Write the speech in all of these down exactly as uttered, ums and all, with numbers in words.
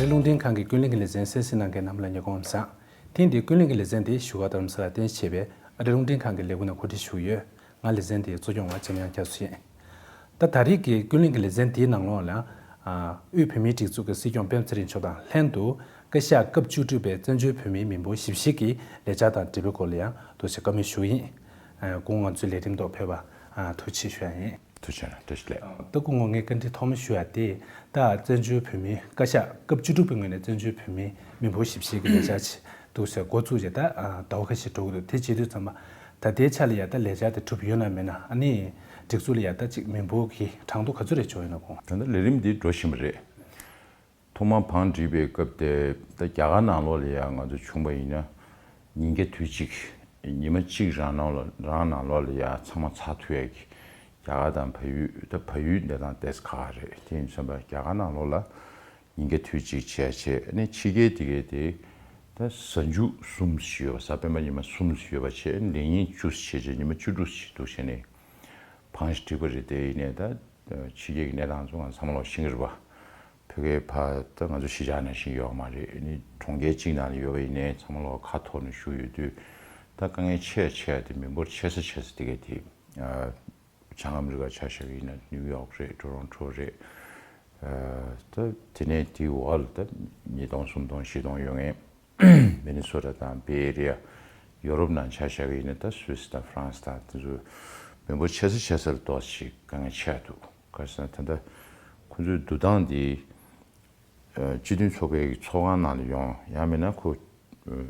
རླུང་འཕྲིན་ཁང་གི་ཀུན་གླེང་གི་ལེ་ཚན་གསན་གཟིགས་གནང་མཁན་རྣམས་ལ་ཉིན་གུང་བཟང་། ཐེངས་འདིའི་ཀུན་གླེང་གི་ལེ་ཚན་དེ་བཞུགས་སྒར་རྡ་རམ་ས་ལར་རྟེན་གཞི་བྱས་པའི་ཨ་རི་རླུང་འཕྲིན་ཁང་གི་ལས་ཁུངས་ནང་གོ་སྒྲིག་ཞུས་ཡོད། ང་ལེ་ཚན་དེའི་གཙོ་སྐྱོང་བ་འཇམ་དབྱངས་རྒྱ་མཚོ་ཡིན། ད་ད་རེས་ཀྱི་ཀུན་གླེང་གི་ལེ་ཚན་དེའི་ནང་ལོགས་ལ། ཨ། དབུས་བོད་མིའི་སྒྲིག་འཛུགས་ཀྱི་སྲིད་སྐྱོང་སྤེན་པ་ཚེ་རིང་མཆོག་དང་ལྷན་དུ་བཀའ་ཤག་སྐབས་བཅུ་དྲུག་པའི་བཙན་བྱོལ་བོད་མིའི་མི་འབོར་ཞིབ་བཤེར་གྱི་ལས་འཆར་དང་འབྲེལ་བའི་སྐོར་ལ་ཡང་ཏོག་ཙམ་བཀའ་མོལ་ཞུ་གི་ཡིན། ཨ། སྐུ་ངོ་ང་ཚོའི་ལས་རིམ་ཐོག་ཕེབས་པར། ཨ། ཐུགས་རྗེ་ཆེ་ཞུ་ཡ་ཡིན། ཐུགས་རྗེ་ཆེ། བཀྲ་ཤིས་བདེ་ལེགས། ད་སྐུ་ངོ་ངས་བཀའ་འདྲི་ཐོག་མ་ཞུ་ཡ་དེ། ད་བཙན་བྱོལ་བོད་མིའི་བཀའ་ཤག་སྐབས་བཅུ་དྲུག་པའི་ངོས་ནས་བཙན་བྱོལ་བོད་མིའི་མི་འབོར་ཞིབ་བཤེར་གྱི་ལས་འཆར་ཅིག་འདུག་ཟེར་འགོ་བཙུགས་རྗེས་ད་ཟླ་བ་ཁ་ཤས་འགྲོ་གི་འདུག་དེ་བྱེད་དུས་ཙམ་པ། ད་ལྟའི་ཆ་ལ་ཡ་ད་ལས་འཆར་དེ་གྲུབ་ཡོད་ན་མེད་ན། ཨ་ནི་སྒྲིག་འཛུགས་ལ་ཡ་ད་ཅིག་མི་འབོར་གྱི་གྲངས་ཐོ་ག་ཚོད་རེ་བྱུང་ཡོད་ན་གོ། ད་ལྟ་ལས་རིམ་འདི་འགྲོ་བཞིན་པ་རེད། ཐོག་མར་བང་བསྒྲིགས་པའི་སྐབས་དེ་ད་རྒྱ་གར་ནང་ལོགས་ལ་ཡ་ང་ཚོ་བྱུང་པ་ཡིན་ན། ཉིན་བརྒྱ་དུས་གཅིག་ཉི་མ་གཅིག་རང་ནང་ལ་རང་ནང་ལོགས་ལ་ཡ་ཚང་མ་ཚར་ཐུབ་ཡ་གི། རྒྱ་གར་དང་བལ་ཡུལ། ད་བལ་ཡུལ་འདི་དང་ཏོག་ཙམ་ཁག་ཁག་རེད། དེ་ཡིན་ཙམ་པ་རྒྱ་གར་ནང་ལོགས་ལ་ཉིན་བརྒྱ་དུས་གཅིག་བྱས་བྱས། ཨ་ནི་ཕྱི་རྒྱལ་དེ་གའི་དེ་ད་གཟའ་མཇུག་གསུམ་ཞིག་ཡོད་པ། གཟའ་སྤེན་པ་ཉི་མ་གསུམ་ཞིག་ཡོད་པ་བྱས། ཨ་ནི་ལས་ཉིན་བཅུ་ཞིག་བྱས་བྱས་ཉི་མ་བཅུ་དྲུག་ཞིག་འདུག་བྱས་ནས་བང་ཞིག་བསྒྲིགས་པ་རེད། དེ་ཡིན་ནའི་ད་ཕྱི་རྒྱལ་གྱི་གནས་སྟངས་ཚོ་ང་ཚང་མ་ལོག་ཤེས་ཀྱི་རེད་པ། ཕ་གིའི་ཕ་ད་ང་ཚོ་གཞིས་ཆགས་ནང་བཞིན་ཡོད་མ་རེད། ཨ་ནི་གྲོང་ཁྱེར་གཅིག་ནང་ལ་ཡོད་པ་ཡིན་ནའི་ཚང་མ་ལོག་ཁ་འཐོར་ནས་བཞུགས་ཡོད་དུས། ད་དཀའ་ངལ་ཆེ་ཆེ་དེ་མི་འབོར་ཆེ་ས་ཆེ་ས་དེ་གའི་དེ། ཨ། བྱང་ཨ་མི་རི་ཀ་ཆ་བཞག་གི་ཡིན་ན་ནིའུ་ཡོག་རེད། ཊོ་རོན་ཊོ་རེད། ཨ། ད་དེ་ནས་དེའི་འོག་ལ་ད་ཉིས་སྟོང་སུམ་སྟོང་བཞི་སྟོང་ཡོད་མཁན་མི་ནི་སོ་ཊ་དང་བེ་ཨེ་རི་ཡ། ཡོ་རོབ་ནང་ཆ་བཞག་གི་ཡིན་ན་ད་སུད་སི་དང་ཧྥ་རན་སི་དང་དེ་ཚོ་མི་འབོར་ཆེ་ས་ཆེ་ས་ལ་ཏོག་ཙམ་དཀའ་ངལ་ཆེ་འདུག་ག་རེ་ཟེར་ན་ད་ལྟ་ཁོ་ཚོའི་བསྡུ་སྟངས་དེ། ཨ། སྤྱི་མཐུན་ཚོགས་པའི་ཚོགས་ཁང་ནང་ལ་ཡོང་། ཡང་མིན་ན་ཁོ། ཨ།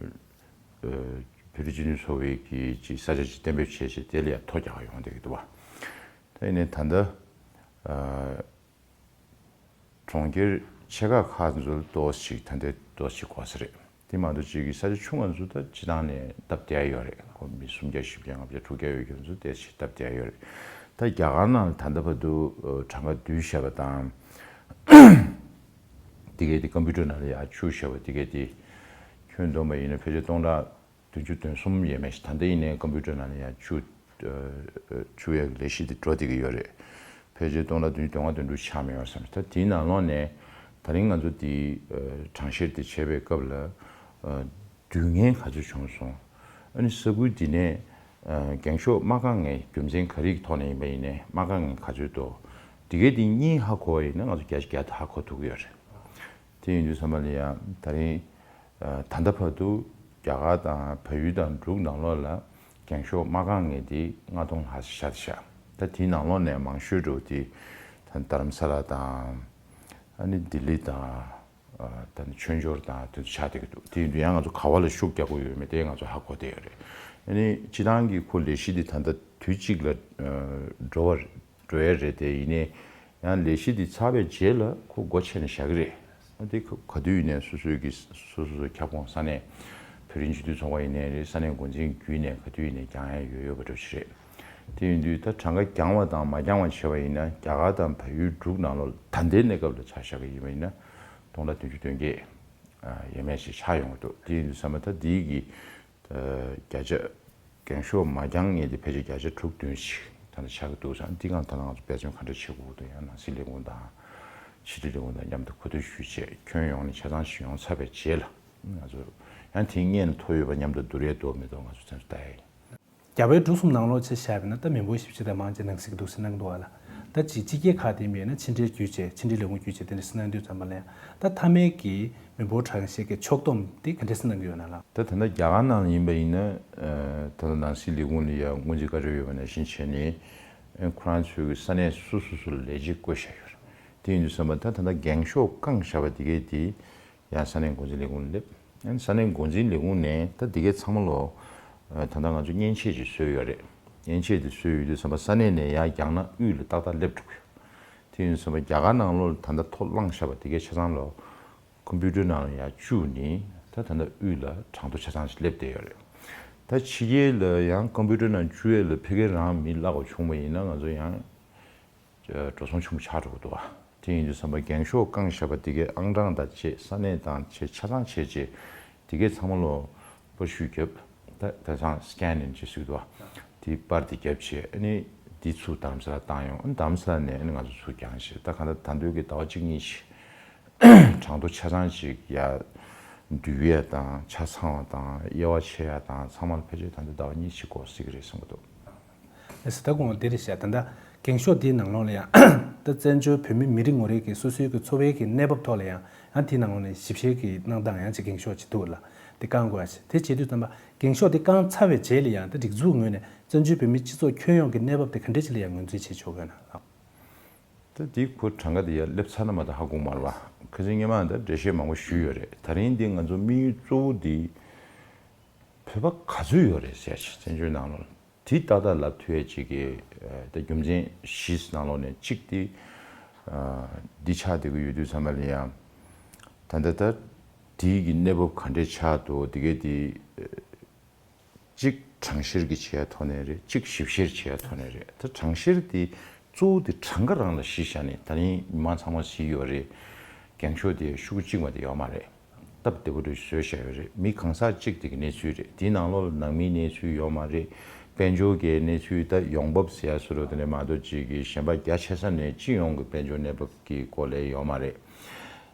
ཨ། བོད་རིགས་སྤྱི་མཐུན་ཚོགས་པའི་གི་ཅིག་ས་ཆ་ཅིག་གཏན་འབེབས་བྱས་བྱས་དེ་ལ་ཡང་ཐོ་རྒྱག་ག་ཡོང་བསྡད་ཀྱི་འདུག་པ། ད་ཡིན་ནའི་ད་ལྟ། ཨ། གྲོང་ཁྱེར་ཆེ་ཁག་ཁག་ཚོ་ཏོག་ཙམ་ད་ལྟ་ཏོག་ཙམ་གོ་ས་རེད། དེ་མ་གཏོགས་ཅིག་གི་ས་ཆ་ཆུང་བ་ཚོ་ད་སྤྱི་བཏང་ནས་སྟབས་བདེ་ཡ་ཡོད་རེད། ཁོ་མི་སུམ་བརྒྱ་བཞི་བརྒྱ་ལྔ་བརྒྱ་དྲུག་བརྒྱ་ཡོད་མཁན་ཚོ་ཏོག་ཙམ་སྟབས་བདེ་ཡ་ཡོད་རེད། ད་རྒྱ་གར་ནང་ལ་ད་ལྟ་བར་དུ་གྲངས་ཀ་བསྡུས་བཞག་པ་དང་། དེ་གའི་དེ་ཀམ་པུ་ཊར་ནང་ལ་ཡར་བཅུག་བཞག་པ་དེ་གའི་དེ། ཁྱོན་བསྡོམས་པ་ཡིན་ན་ཕལ་ཆེར་སྟོང་ཕྲག་བདུན་ཅུ་དོན་གསུམ་ཡས་མས་ཤིག་ད་ལྟ་ཡིན་ནའི་ཀམ་པུ་ཊར་ནང་ལ་ཡར་བཅུག་ཨ། བཅུག་ཡག་གི་ལས་གཞི་དེ་འགྲོ་བསྡད་ཀྱི་ཡོད་རེད། ཕལ་ཆེར་སྟོང་ཕྲག་བདུན་ཅུ་དོན་ལྔ་དོན་དྲུག་ཆགས་མི་ཡོང་བསམ། ད་དེའི་ནང་ལོགས་ནས་ད་རིང་ང་ཚོ་དེའི་ཨ། གྲངས་བཤེར་དེ་བྱེད་པའི་སྐབས་ལ། ཨ། དུས་ངན་ག་ཚོད་བྱུང་སོང་། ཨ་ནི་ས་ཁུལ་འདི་ནས་ཨ། འགེངས་ཤོག་མ་བཀང་མཁན་རྒྱུ་མཚན་ག་རེ་ཡི་ཐོག་ནས་ཡིན་པ་ཡིན་ནའི་མ་བཀང་མཁན་ག་ཚོད་འདུག་དེ་གའི་དེ་གཉིས་ཧ་གོ་བ་ཡིན་ན་ང་ཚོ་བརྒྱ་ཆ་བརྒྱ་ཧ་གོ་ཐུབ་ཀྱི་ཡོད་རེད། དེ་ཡིན་དུས་ཙམ་པ་ལ་ཡང་ད་རིང་། ཨ། ད་ལྟ་བར་དུ་རྒྱ་གར་དང་བལ་ཡུལ་དང་འབྲུག་ནང་ལོགས་ལ་འགེངས་ཤོག་མ་བཀང་མཁན་དེ་ལྔ་སྟོང་ལྷག་ཙམ་ཤར་ཤག་ད་དེའི་ནང་ལོགས་ནས་མང་ཤོས་འགྲོ་དེ་ད་རྡ་རམ་ས་ལ་དང་། ཨ་ནི་ལྡི་ལི་དང་། ཨ། ད་ནི་ཆོས་འབྱོར་དང་དེ་ཚོ་ཆགས་བསྡད་ཀྱི་འདུག་དེ་ཡིན་དུས་ཡང་ང་ཚོ་ག་བ་ལ་ཤུགས་རྒྱག་དགོས་ཡོད་མེད་དེ་ང་ཚོ་ཧ་གོ་བསྡད་ཡོད་རེད། ཨ་ནི་སྤྱི་བཏང་གི་ཁོ་ལས་གཞི་དེ་ད་ལྟ་དུས་གཅིག་ལ་ཨ། འགྲོ་བ་འགྲོ་ཡ་རེད་དེ། ཡིན་ནའི་ཡང་ལས་གཞི་འདི་ཚར་བའི་རྗེས་ལ་ཁོ་སྒོ་ཕྱེ་ནས་བཞག་གི་རེད། ཨ། དེ་ག་ག་དུས་ཡིན་ནའི་སོ་སོའི་གི་སོ་སོ་སོ་ཁྱབ་ཁོངས་ས་གནས་བོད་རིགས་སྤྱི་མཐུན་ཚོགས་པ་ཡིན་ནའི་རེད། ས་གནས་འགོ་འཛིན་བརྒྱུད་ནས་ག་དུས་ཡིན་ནའི་འགྱངས་ཡ་ཡོད་ཡོད་པ་འདྲ་ཞིག་རེད། དེ་ཡིན་དུས་ད་གྲངས་ཀ་འགྱངས་པ་དང་མ་འགྱངས་པ་བྱས་པ་ཡིན་ན་རྒྱ་གར་དང་བལ་ཡུལ་འབྲུག་ནང་ལོགས་ད་ལྟའི་གནས་སྐབས་ལ་ཆ་བཞག་གི་ཡིན་པ་ཡིན་ན་སྟོང་ཕྲག་བདུན་ཅུ་དོན་བརྒྱད། ཨ། ཡས་མས་ཤིག་ཆགས་ཡོང་གི་འདུག་དེ་ཡིན་དུས་ཙམ་པ་ད་འདིའི་གི། ཨ། བརྒྱ་ཆ། འགེངས་ཤོག་མ་འགྱངས་མཁན་དེ་ཕལ་ཆེར་བརྒྱ་ཆ་དྲུག་བདུན་ཞིག་ད་ལྟ་ཆགས་ཀྱི་འདུག་ཙང་འདི་སྒང་ད་ལྟ་ང་ཚོ་འབད་བརྩོན་ག་འདྲ་བྱེད་དགོས་འདུག་ཡང་ནང་སྲིད་ལས་ཁུངས་དང་ཕྱི་དྲིལ་ལས་ཁུངས་དང་མཉམ་དུ་གོ་བསྡུར་ཞུས་བྱས་ཁྱོན་ཡོངས་ནས་ཆ་ཚང་ཞིག་ཡོང་ཚར་བའི་རྗེས་ལ་ང་ཚོ་ཡང་དེ་སྔོན་ལ་ཐོབ་ཡོད་པ་མཉམ་དུ་བསྡུར་ཡས་འདུག་མི་འདུག་ང་ཚོ་དེ་ཚོ་ལྟ་ཡ་ཡིན། རྒྱ་བལ་འབྲུག་གསུམ་ནང་ལོགས་ཆ་བཞག་པ་ཡིན་ན་ད་མི་འབོར་ཞིབ་བཤེར་དེ་མང་ཆེ་ནང་སྲིད་ཀྱི་འདུག་ཟེར་གནང་གི་འདུག་ག་ལ། ད་ཅིག་སྤྱི་སྐད་ཁག་དེ་ཡིན་པ་ཡིན་ན་ཕྱི་འབྲེལ་བརྒྱུད་བྱས་ཕྱི་འབྲེལ་ལས་ཁུངས་བརྒྱུད་བྱས་དེ་འདྲ་གནང་དུས་ཙམ་པ་ལ་ཡང་ད་མཐའ་མའི་གི་མི་འབོར་གྲངས་བཤེར་གྱི་ཕྱོགས་བསྡོམས་དེ་ག་འདྲ་སེ་གནང་གི་ཡོད་ན་ལགས། ད་ད་ལྟ་རྒྱ་གར་ནང་ཡིན་པ་ཡིན་ན། ཨ། ད་ལྟ་ནང་སྲིད་ལས་ཁུངས་ལ་ཡང་སྔོན་རྩིས་བཀའ་འཁྲོལ་ཡོད་པ་ནང་བཞིན་བྱས་ནས། ཨ། ཁོ་རང་ཚོའི་གི་ས་གནས་སོ་སོ་སོ་ལ་ལས་བྱེད་བསྐོས་བཞག་ཡོད་རེད། དེ་ཡིན་དུས་ཙམ་པ་ད་ད་ལྟ་འགེངས་ཤོག་བཀང་བཞག་པ་དེ་གས་དེ་ཡང་ས་གནས་འགོ་འཛིན་ལས་ཁུངས་ལ་སླེབས། ཨ་ནི་ས་གནས་འགོ་འཛིན་ལས་ཁུངས་ནས་ད་དེ་གས་ཚང་མ་ལོ། ཨ། ད་ལྟ་ང་ཚོ་མཉེན་ཆས་ཅིག་བཟོས་ཡོད་རེད། མཉེན་ཆས་དེ་བཟོས་ཡོད་དུས་ཙམ་པ་ས་གནས་ནས་ཡར་བརྒྱངས་ན་དབུས་ལ་ཏག་ཏག་སླེབས་འགྲོ་གི་ཡོད། དེ་ཡིན་དུས་ཙམ་པ་རྒྱ་གར་ནང་ལོགས་ལ་ད་ལྟ་ཐོ་བླངས་བཞག་པ་དེ་གས་ཆ་ཚང་ལོ། ཀམ་པུ་ཊར་ནང་ལ་ཡར་བཅུག་ནི་ད་ད་ལྟ་དབུས་ལ་གྲངས་ཐོ་ཆ་ཚང་ཞིག་སླེབས་བསྡད་ཡོད་རེད། ད་ཕྱི་རྒྱལ་ལ་ཡང་ཀམ་པུ་ཊར་ནང་བཅུག་ཡས་ལ་ཕ་གི་རང་མི་བརླག་པ་བྱུང་བ་ཡིན་ན་ང་ཚོ་ཡང་འགྲོ་སོང་ཆེན་པོ་ཆགས་འགྲོ་གི་འདུག་བ། དེ་ཡིན་དུས་ཙམ་པ་འགེངས་ཤོག་བཀང་བཞག་པ་དེ་གའི་ཨང་གྲངས་དང་བཅས་ས་གནས་དང་བཅས་ཆ་ཚང་བྱས་རྗེས་དེ་གའི་ཚང་མ་ལོ་པར་བཤུས་བརྒྱབ། ད་ད་སང་སི་ཀེན་ཨིན་བྱེད་སྲིད་འདུག་བ། དེ་པར་དེ་བརྒྱབ་བྱས་ཨ་ནི་དེ་ཚུར་རྡ་རམ་ས་ལ་བཏང་ཡོང་། ཨ་ནི་རྡ་རམ་ས་ལ་ནས་ཨ་ནི་ང་ཚོ་ཚུར་བརྒྱངས་བྱས་ད་གང་ལྟར་ད་འདོད་ཀྱི་ཟླ་བ་གཅིག་གཉིས་ཤིག་ གྲངས་ཐོ་ཆ་ཚང་ཅིག་ཡར་བསྡུ་ཡས་དང་ཆ་ཚང་བ་དང་དབྱེ་བ་ཕྱེ་ཡས་དང་ཚང་མ་ལ་ཕལ་ཆེར་ད་ལྟ་ཟླ་བ་གཉིས་ཅིག་འགོར་སྲིད་ཀྱི་རེད་བསམ་གྱི་འདུག་ལགས་སོ། ད་དགོངས་དེ་རེད་ཤག་ད་ལྟ་འགེངས་ཤོག་དེའི་ནང་ལོགས་ལ་ཡང་ད་བཙན་བྱོལ་བོད་མི་མི་རེ་ངོ་རེ་གི་སོ་སོའི་གི་འཚོ་བའི་གི་གནས་བབ་ཐོག་ལ་ཡང་ཡང་དེའི་ནང་ལོགས་ནས་ཞིབ་བཤེར་གི་གནང་སྟངས་ཡང་ཅིག་འགེངས་ཤོག་ཅིག་འདུག་ལ། དེ་བཀང་དགོས་ཡ་ཅིག་དེ་བྱེད་དུས་ཙམ་པ་འགེངས་ཤོག་དེ་བཀང་ཚར་བའི་རྗེས་ལ་ཡང་ད་སྒྲིག་འཛུགས་ངོས་ནས་བཙན་བྱོལ་བོད་མིའི་སྤྱི་ཚོགས་ཁྱོན་ཡོངས་ཀྱི་གནས་བབ་དེ་ག་འདྲ་ཅིག་ལ་ཡང་ངོས་འཛིན་བྱེད་ཆོག་གི་ཡོད་ན་ལགས། ད་དེའི་ཁོ་གྲངས་ཀ་དེ་ཡར་སླེབས་ཚར་ན་མ་གཏོགས་ཧ་གོ་མ་རེད་པ། ཁ་སང་སྔོན་མ་ད་འགྲེལ་བཤད་མང་པོ་ཞུས་ཡོད་རེད། ད་རིང་འདི་ང་ཚོ་དམིགས་ཡུལ་གཙོ་བོ་འདི་བོད་པ་ག་ཚོད་ཡོད་རེད་ཟེར་ཅིག་བཙན་བྱོལ་ནང་ལོགས་དེ་ཏག་ཏག་ལབ་ཐུབ་ཡས་ཅིག་གི་ད་རྒྱུ་མཚན་བཞི་ནང་ལོགས་ནས་གཅིག་དེ་འདི་ཆགས་བསྡད་ཀྱི་ཡོད་དུས་ཙམ་པ་ལ་ཡང་ད་ལྟ་ད་དེའི་གི་གནས་བབ་ག་འདྲས་ཆགས་འདུག་དེ་གས་དེ། གཅིག་གྲངས་བཤེར་གྱི་བྱེད་ཡ་ཐོག་ནས་རེད། གཅིག་ཞིབ་བཤེར་བྱེད་ཡ་ཐོག་ནས་རེད། ད་གྲངས་བཤེར་དེ་གཙོ་བོ་དེ་གྲངས་ཀ་རང་ལ་གཞི་བཞག་ནས་ད་རིང་མི་མང་ཚང་མ་གཟིགས་ཡོད་རེད། འགེངས་ཤོག་དེ་ཤོག་གུ་གཅིག་མ་གཏོགས་ཡོད་མ་རེད། སྟབས་བདེ་པོ་རེད་བཟོས་བཞག་ཡོད་རེད། མི་གང་ཟག་གཅིག་དེ་གི་གནས་ཚུལ་རེད། དེའི་ནང་ལོགས་ལ་ནང་མིའི་གནས་ཚུལ་ཡོད་མ་རེད། དཔལ་འབྱོར་གྱི་གནས་ཚུལ་ད་ཡོང་འབབ་ཟེར་ཡ་བཟོ་འདྲ་དེ་འདྲ་མ་གཏོགས་གཅིག་གི་གཞན་པ་རྒྱ་ཆེ་ས་ནས་སྤྱི་ཡོངས་ཀྱི་དཔལ་འབྱོར་གནས་བབ་ཀྱི་སྐོར་ལ་ཡོད་མ་རེད།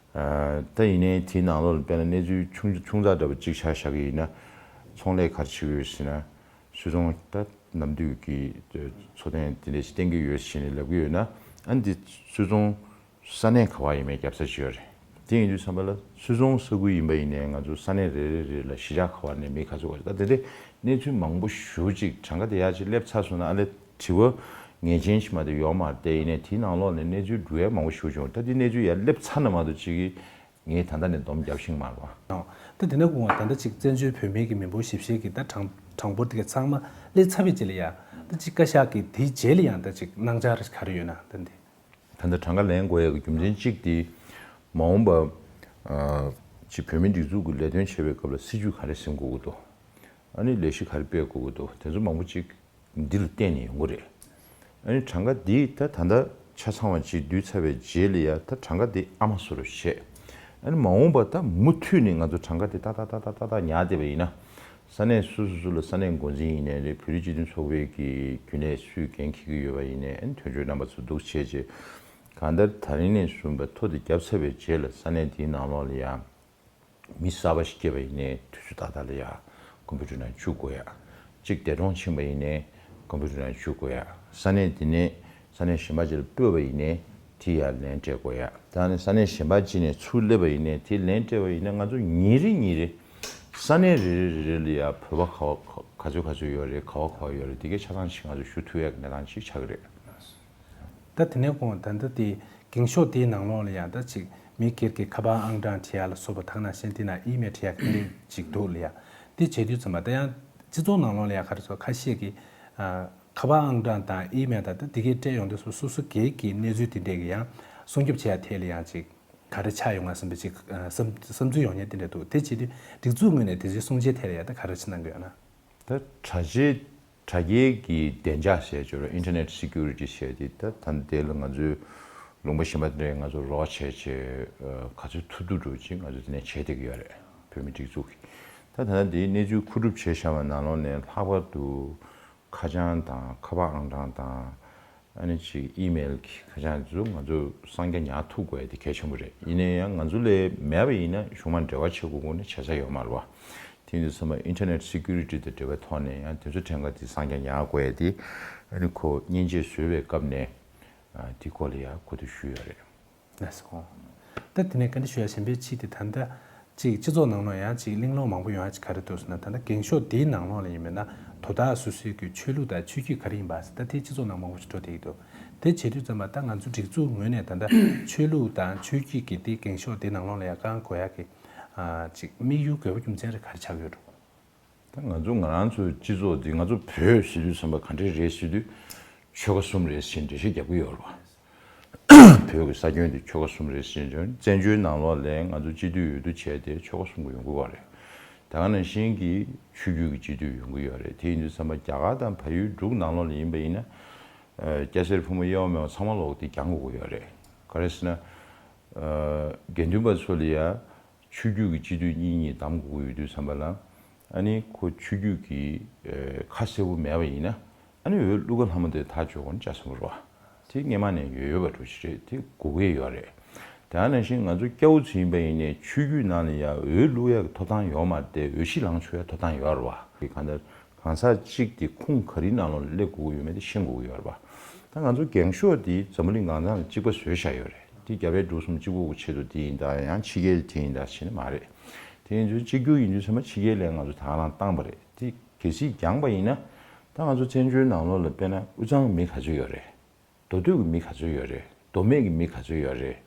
ད་ཡིན་ནའི་དེའི་ནང་ལོགས་ལ་དཔེར་ན་གནས་ཚུལ་ཆུང་ཆུང་ཙག་འདྲ་པོ་གཅིག་ཆ་བཞག་གི་ཡིན་ན། ཚོང་ལས་ག་རེ་བྱེད་ཀྱི་ཡོད་ཟེར་ན། སུད་ཚོང་ད་ནམ་དུས་ཀྱི་འཚོ་རྟེན་དེ་འདྲ་ཞིག་བསྟེན་གྱི་ཡོད་ཟེར་ནས་ལབ་ཀྱི་ཡོད་ན། ཨ་ནི་འདི་སུད་ཚོང་ས་གནས་ག་བ་ཡིན་མིན་རྒྱབ་ས་ཅིག་ཡོད་རེད། དེ་ཡིན་དུས་ཙམ་པ་ལ་སུད་ཚོང་ས་ཁུལ་ཡིན་པ་ཡིན་ནའི་ང་ཚོ་ས་གནས་རེ་རེ་རེ་ལ་གཞིས་ཆགས་ག་བ་ནས་མི་ག་ཚོད་ག་ཚོད་ད་དེ་འདྲའི་གནས་ཚུལ་མང་པོ་ཞེ་པོ་ཅིག་གྲངས་ཀ་དེ་ཡར་ཅིག་སླེབས་ཚར་སོང་ན་ཨ་ལས། དྲི་བ་ངེས་ཅན་ཞིག་མ་གཏོགས་ཡོད་མ་རེད་དེ། ཡིན་ནའི་དེའི་ནང་ལོགས་ནས་གནས་ཚུལ་འགྲོ་ཡ་མང་པོ་ཞིག་བྱུང་། ད་དེ་གནས་ཚུལ་ཡར་སླེབས་ཚར་ན་མ་གཏོགས་ཅིག་གིས་ངས་ད་ལྟ་ནས་སྡོམ་རྒྱབ་ཤེས་མ་རེད་པ། ད་དེ་ནས་དགོངས་པ་ད་ལྟ་ཅིག་བཙན་བྱོལ་བོད་མིའི་གི་མི་འབོར་ཞིབ་བཤེར་གྱི་ད་གྲངས་གྲངས་འབོར་དེ་ག་ཚང་མ་སླེབས་ཚར་བའི་རྗེས་ལ་ཡ་ད་ཅིག་བཀའ་ཤག་གི་དེའི་རྗེས་ལ་ཡང་ད་ཅིག་གནང་འཆར་ག་རེ་ཡོད་ན་ད་འདི། ད་ལྟ་གྲངས་ཀ་ལེན་དགོས་ཡ་གི་རྒྱུ་མཚན་གཅིག་དེ་མ་འོངས་པ་ཅིག་བོད་མིའི་སྒྲིག་འཛུགས་ཀྱི་ལས་དོན་བྱེད་པའི་སྐབས་ལ་སྲིད་ཇུས་ག་རེ་འཛིན་དགོས་ཀྱི་འདུག་ཨ་ནི་ལས་གཞི་ག་རེ་སྤེལ་དགོས་ཀྱི་འདུག་དེ་ཚོ་མང་པོ་ཅིག་འདི་ལ་བརྟེན་ནས་ཡོང་གི་རེད། ཨ་ནི་གྲངས་ཀ་འདི་ད་ད་ལྟ་ཆ་ཚང་བ་ཅིག་བསྡུས་ཚར་བའི་རྗེས་ལ་ཡ་ད་གྲངས་ཀ་འདི་ཨ་མ་བཟོ་འདྲ་བྱས། ཨ་ནི་མ་འོངས་པ་ད་མུ་མཐུད་ནས་ང་ཚོ་གྲངས་ཀ་འདི་ཏག་ཏག་ཏག་ཏག་ཏག་ཏག་ཉར་བསྡད་པ་ཡིན་ན། ས་གནས་སོ་སོ་སོ་ལ་ས་གནས་འགོ་འཛིན་ཡིན་ནའི་རེད། བོད་རིགས་སྤྱི་མཐུན་ཚོགས་པའི་གི་རྒྱུན་ལས་སུས་འགན་འཁྱེར་གྱི་ཡོད་པ་ཡིན་ནའི་ཨ་ནི་དོན་གཅོད་རྣམ་པ་ཚོ་འདུག་བྱས་རྗེས། གང་ལྟར་ད་རིང་ནས་བཟུང་བའི་ཐོ་འདི་བརྒྱབ་ཚར་བའི་རྗེས་ལ་ས་གནས་འདིའི་ནང་ལོགས་ལ་ཡ། མི་གསར་པ་ཞིག་སྐྱེས་པ་ཡིན་ནའི་དུས་ཚོད་ཏག་ཏག་ལ་ཡ་ཀམ་པུ་ཊར་ནང་བཅུག་དགོས་ཡ། གཅིག་འདས་གྲོངས་ཕྱིན་པ་ཡིན་ནའི་ཀམ་པུ་ཊར་ནང་བཅུག་དགོས་ཡ། ས་གནས་འདི་ནས་ས་གནས་གཞན་པ་ཅིག་ལ་སྤོས་པ་ཡིན་ནའི་དེ་ཡར་ལན་སྤྲད་དགོས་ཡ། ད་ནི་ས་གནས་གཞན་པ་ཅིག་ནས་ཚུར་སླེབས་པ་ཡིན་ནའི་དེ་ལན་སྤྲད་པ་ཡིན་ན་ང་ཚོ་ཉིན་རེ་ཉིན་རེ་ས་གནས་རེ་རེ་རེ་རེ་ལ་ཡ་བོད་པ་ག་བ་ག་ག་ཚོད་ག་ཚོད་ཡོད་རེད། ག་བ་ག་བ་ཡོད་རེད། དེ་གའི་ཆ་ཚང་ཞིག་ང་ཚོ་ཞུ་ཐུབ་ཡ་གི་གནས་སྟངས་ཅིག་ཆགས་ཀྱི་རེད། ད་དེ་ནས་དགོངས་ད་ལྟ་དེ་འགེངས་ཤོག་དེའི་ནང་ལོགས་ལ་ཡང་ད་ཅིག་མི་སྒེར་གྱི་ཁ་པར་ཨང་གྲངས་བྲིས་ཡ་ལ་སོགས་པ་དག་ནང་བཞིན་དེ་ན་ཨི་མེལ་བྲིས་ཡ་ག་འདྲས་ཅིག་འདུག་ལ་ཡ། དེ་བྱེད་དུས་ཙམ་པ་ད་ཡང་སྤྱི་ཚོགས་ནང་ལོགས་ལ་ཡང་ག་རེ་ཟེར་ཁ་ཤས་ཀྱིས་ཨ་ཁ་པར་ཨང་གྲངས་དང་ཨི་མེལ་དང་ད་དེ་གའི་སྤྲད་ཡོང་དུས་སོ་སོ་སོ་སྒེར་གྱི་གནས་ཚུལ་དེ་འདྲས་ཀྱི་ཡང་སྲུང་སྐྱོབ་བྱེད་ཡ་ཐད་ལ་ཡང་ཅིག་ག་རེ་ཆགས་ཡོང་ང་བསམ་པའི་ཅིག་ཨ་བསམ་བསམ་ཚུལ་ཡོང་མཁན་དེ་འདྲས་འདུག་དེ་བྱེད་དུས་སྒྲིག་འཛུགས་ངོས་ནས་དེ་ཚོའི་སྲུང་བྱེད་ཐད་ལ་ཡང་ད་ག་རེ་བྱེད་གནང་གི་ཡོད་ན། ད་དྲ་རྒྱའི་དྲ་རྒྱའི་གི་བདེ་འཇགས་ཞེས་བརྗོད་རོགས། Internet Security་ཞེས་དེ་ད་ད་དེ་ལ་ང་ཚོས་ལུང་པ་གཞན་པ་དེ་འདྲའི་ང་ཚོ་རོགས་བྱས་བྱས་ག་ཚོད་ཐུབ་ཐུབ་འགྲོ་ཅིག་ང་ཚོ་དེ་ནས་བྱས་བསྡད་ཀྱི་ཡོད་རེད། བོད་མི་སྒྲིག་འཛུགས་ཀྱིས་ད་ད་ལྟ་དེའི་གནས་ཚུལ་མཁོ་སྒྲུབ་བྱས་བཞག་པ་ནང་ལོགས་ནས་ལྷག་པར་དུ་ཁ་བྱང་དང་ཁ་པར་ཨང་གྲངས་དང་། ཨ་ནི་ཅིག་ཨི་མེལ་གྱི་ཁ་བྱང་དེ་ཚོ་ང་ཚོ་གསང་རྒྱ་ཉར་ཐུབ་དགོས་ཡ་དེ་གལ་ཆེན་པོ་རེད། ཡིན་ན་ཡང་ང་ཚོ་ལས་མེད་པ་ཡིན་ན་གཞུང་མང་འབྲེལ་བ་བྱེད་དགོས་དགོས་ནི་བྱེད་ས་ཡོད་མ་རེད་བ། དེ་ཡིན་དུས་ཙམ་པ་Internet Security་དང་འབྲེལ་བའི་ཐོག་ནས་ཡང་དེ་ཚོ་གྲངས་ཀ་དེ་གསང་རྒྱ་ཉར་དགོས་ཡ་དེ་ཨ་ནི་ཁོ་སྙན་འཇེབས་བཟོས་པའི་སྐབས་ནས་དེ་སྐོར་ལ་ཡང་གོ་བསྡུར་ཞུས་ཡོད་རེད། ལགས་སོ། ད་དེ་ནས་བཀའ་འདྲི་ཞུ་ཡ་གཞན་པའི་ཕྱིར་དེ་ད་ལྟ་ཅིག་སྤྱི་ཚོགས་ནང་ལོགས་ཡང་ཅིག་གླེང་སློང་མང་པོ་ཡོང་ཡ་ཅིག་ག་རེ་འདུག་ཟེར་ན། ད་ལྟ་འགེངས་ཤོག་འདིའི་ནང་ལོགས་ལ་ཡིན་མིན་ན་དོ་བདག་སོ་སོའི་གི་ཆོས་ལུགས་དང་ཆོས་བརྒྱུད་ག་རེ་ཡིན་པ་ཟེར་ད་དེ་སྤྱི་ཚོགས་ནང་མང་པོ་ཞིག་འགྲོ་བསྡད་ཀྱི་འདུག་དེ་བྱེད་དུས་ཙམ་པ་ད་ང་ཚོ་སྒྲིག་འཛུགས་ངོས་ནས་ད་ལྟ་ཆོས་ལུགས་དང་ཆོས་བརྒྱུད་ཀྱི་དེ་འགེངས་ཤོག་འདིའི་ནང་ལོགས་ལ་ཡང་བཀང་དགོས་ཡ་གི་ཨ་ཅིག་དམིགས་ཡུལ་དགོས་པ་རྒྱུ་མཚན་རེ་ག་རེ་ཆགས་ཀྱི་ཡོད་འགྲོ། ད་ང་ཚོ་ང་རང་ཚོའི་སྤྱི་ཚོགས་འདི་ང་ཚོ་བོད་ཟེར་དུས་ཙམ་པ་ག་འདྲས་རེད་ཟེར་དུས་ཆོལ་ཁ་གསུམ་རེད་ཟེར་འགྲེལ་བཤད་རྒྱག་གི་ཡོད་རེད་བ། བོད་ཀྱི་ས་ཁྱོན་འདི་ཆོལ་ཁ་གསུམ་རེད་ཟེར་འགྲེལ་བཙན་བྱོལ་ནང་ལོགས་ལ་ང་ཚོ་སྤྱི་འཐུས་འོས་བསྡུ་བྱས་ཏེ་ཆོལ་ཁ་གསུམ་གྱི་ཡོང་གི་ཡོད་རེད། ད་ག་ནང་བཞིན་གྱི་ཆོས་བརྒྱུད་ཀྱི་སྤྱི་འཐུས་ཡོང་གི་ཡོད་རེད། དེ་ཡིན་དུས་ཙམ་པ་རྒྱ་གར་དང་བལ་ཡུལ་འབྲུག་ནང་ལོགས་ལ་ཡིན་པ་ཡིན་ན། སྐྱ་སེར་ཕོ་མོ་དབྱེ་བ་མེད་པ་ཚང་མ་ལོག་སྟེ་རྒྱང་དགོས་ཀྱི་ཡོད་རེད། ག་རེ་ཟེར་ན། དགེ་འདུན་པ་ཚོ་ལ་ཡ། ཆོས་བརྒྱུད་ཀྱི་སྤྱི་འཐུས་གཉིས་གཉིས་བདམས་དགོས་ཀྱི་ཡོད་དུས་ཙམ་པ་ལ། ཨ་ནི་ཁོ་ཆོས་བརྒྱུད་ཀྱི་ཁ་གསལ་པོ་མེད་པ་ཡིན་ན། ཨ་ནི་འོས་བླུག་ག་ལྷ་མོ་དེ་ཐག་གཅོད་དགོས་ན་ལྕགས་ཟམ་པ་རེད་བ། དེ་སྔས་མ་ནས་ཡོད་ཡོད་པ་འདྲ་ཞིག་རེད། དེ་དགོས་ཀྱི་ཡོད་རེད། ད་ ཡང་ན་བཞིན་ང་ཚོ་སྐྱ་བོ་ཚོ་ཡིན་པ་ཡིན་ནའི་ཆོས་བརྒྱུད་ནང་ལ་ཡང་འོས་བླུག་ཡག་གི་ཐོབ་ཐང་ཡོད་མ་རེད་དེ། འོས་གཞི་ལངས་ཆོག་ཡག་ཐོབ་ཐང་ཡོད་རེད་བ། གང་ལྟར་གང་ཟག་གཅིག་དེ་ཁུངས་ག་རེའི་ནང་ལོགས་ལ་སླེབས་དགོས་ཀྱི་ཡོད་མེད་དེ་ཤེས་དགོས་ཀྱི་ཡོད་རེད་བ། ད་ང་ཚོ་འགེངས་ཤོག་དེ་འཛམ་བུ་གླིང་གང་ས་ལ་གཅིག་པ་བཟོས་བཞག་ཡོད་རེད། དེ་རྒྱ་བལ་འབྲུག་གསུམ་གཅིག་པ་གི་ཆེད་དུ་དེ་ཡིན་ད། ཡང་ཕྱི་རྒྱལ་དེ་ཡིན་ད་བྱས་ནས་མ་རེད། དེ་ཡིན་ཚུལ་གཅིག་གྱུར་ཡིན་དུས་ཚང་མ་ཕྱི་རྒྱལ་ལ་ང་ཚོ་ད་ག་རང་བཏང་པ་རེད། དེ་གལ་སྲིད་འགྱངས་པ་ཡིན་ན། ད་ང་ཚོ་བཙན་བྱོལ་ནང་ལོགས་ལ་དཔེར་ན་དབུས་གཙང་གི་མི་ག་ཚོད་ཡོད་རེད། མདོ་སྟོད་ཀྱི་མི་ག་ཚོད་ཡོད་རེད། མདོ་སྨད་ཀྱི་མི་ག་ཚོད་ཡོད་རེད།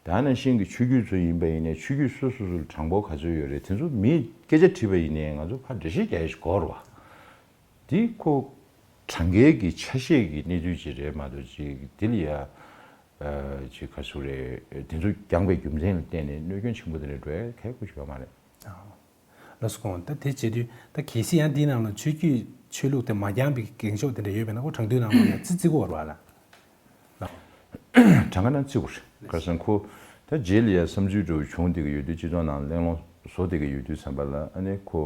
ད་ནང་བཞིན་གྱི་ཆོས་བརྒྱུད་ཚོ་ཡིན་པ་ཡིན་ནའི་ཆོས་བརྒྱུད་སོ་སོ་སོ་ལ་གྲངས་འབོར་ག་ཚོད་ཡོད་རེད། དེ་ཚོ་མིས་སྐད་ཆ་དྲིས་པ་ཡིན་ནའི་ང་ཚོ་ཕར་འགྲེལ་བཤད་རྒྱག་ཡ་ཞིག་དགོས་རེད་བ། འདི་ཁོ་གྲངས་ཀའི་གི་ཆ་ཤས་ཀྱི་གནས་ཚུལ་ཅིག་རེད་མ་གཏོགས་ཅིག་འདི་ལ་ཡ་ཨ་ཅིག་ག་ཚོད་རེད། དེ་ཚོ་འགྱངས་པའི་རྒྱུ་མཚན་ལ་བརྟེན་ནས་གནོད་སྐྱོན་ཆེན་པོ་དེ་འདྲ་འགྲོ་ཡ་གལ་ཁོ་ཞིག་ཡོད་མ་རེད། ལགས་སོ། ད་དེ་བྱེད་དུས་ད་གལ་སྲིད་ཡང་འདིའི་ནང་ལ་ཆོས་བརྒྱུད་ཆོས་ལུགས་དེ་མ་འགྱངས་པའི་འགེངས་ཤོག་དེ་འདྲ་ཡོད་པས་ན། ཁོ་གྲངས་ཐོའི་ནང་ལ་ཡང་ཙི་ཙི་གོ་བར་བ་ལ། གྲངས་ཀ་ནང་ཙི་གོ་རེད། ག་རེ་ཟེར་ན་ཁོ་ད་རྗེས་ལ་ཡང་བསམ་ཚུལ་འདྲ་བོ་བྱུང་བསྡད་ཀྱི་ཡོད་དུས། སྤྱི་ཚོགས་ནང་གླེང་སློང་བཟོ་བསྡད་ཀྱི་ཡོད་དུས་ཙམ་པ་ལ། ཨ་ནི་ཁོ་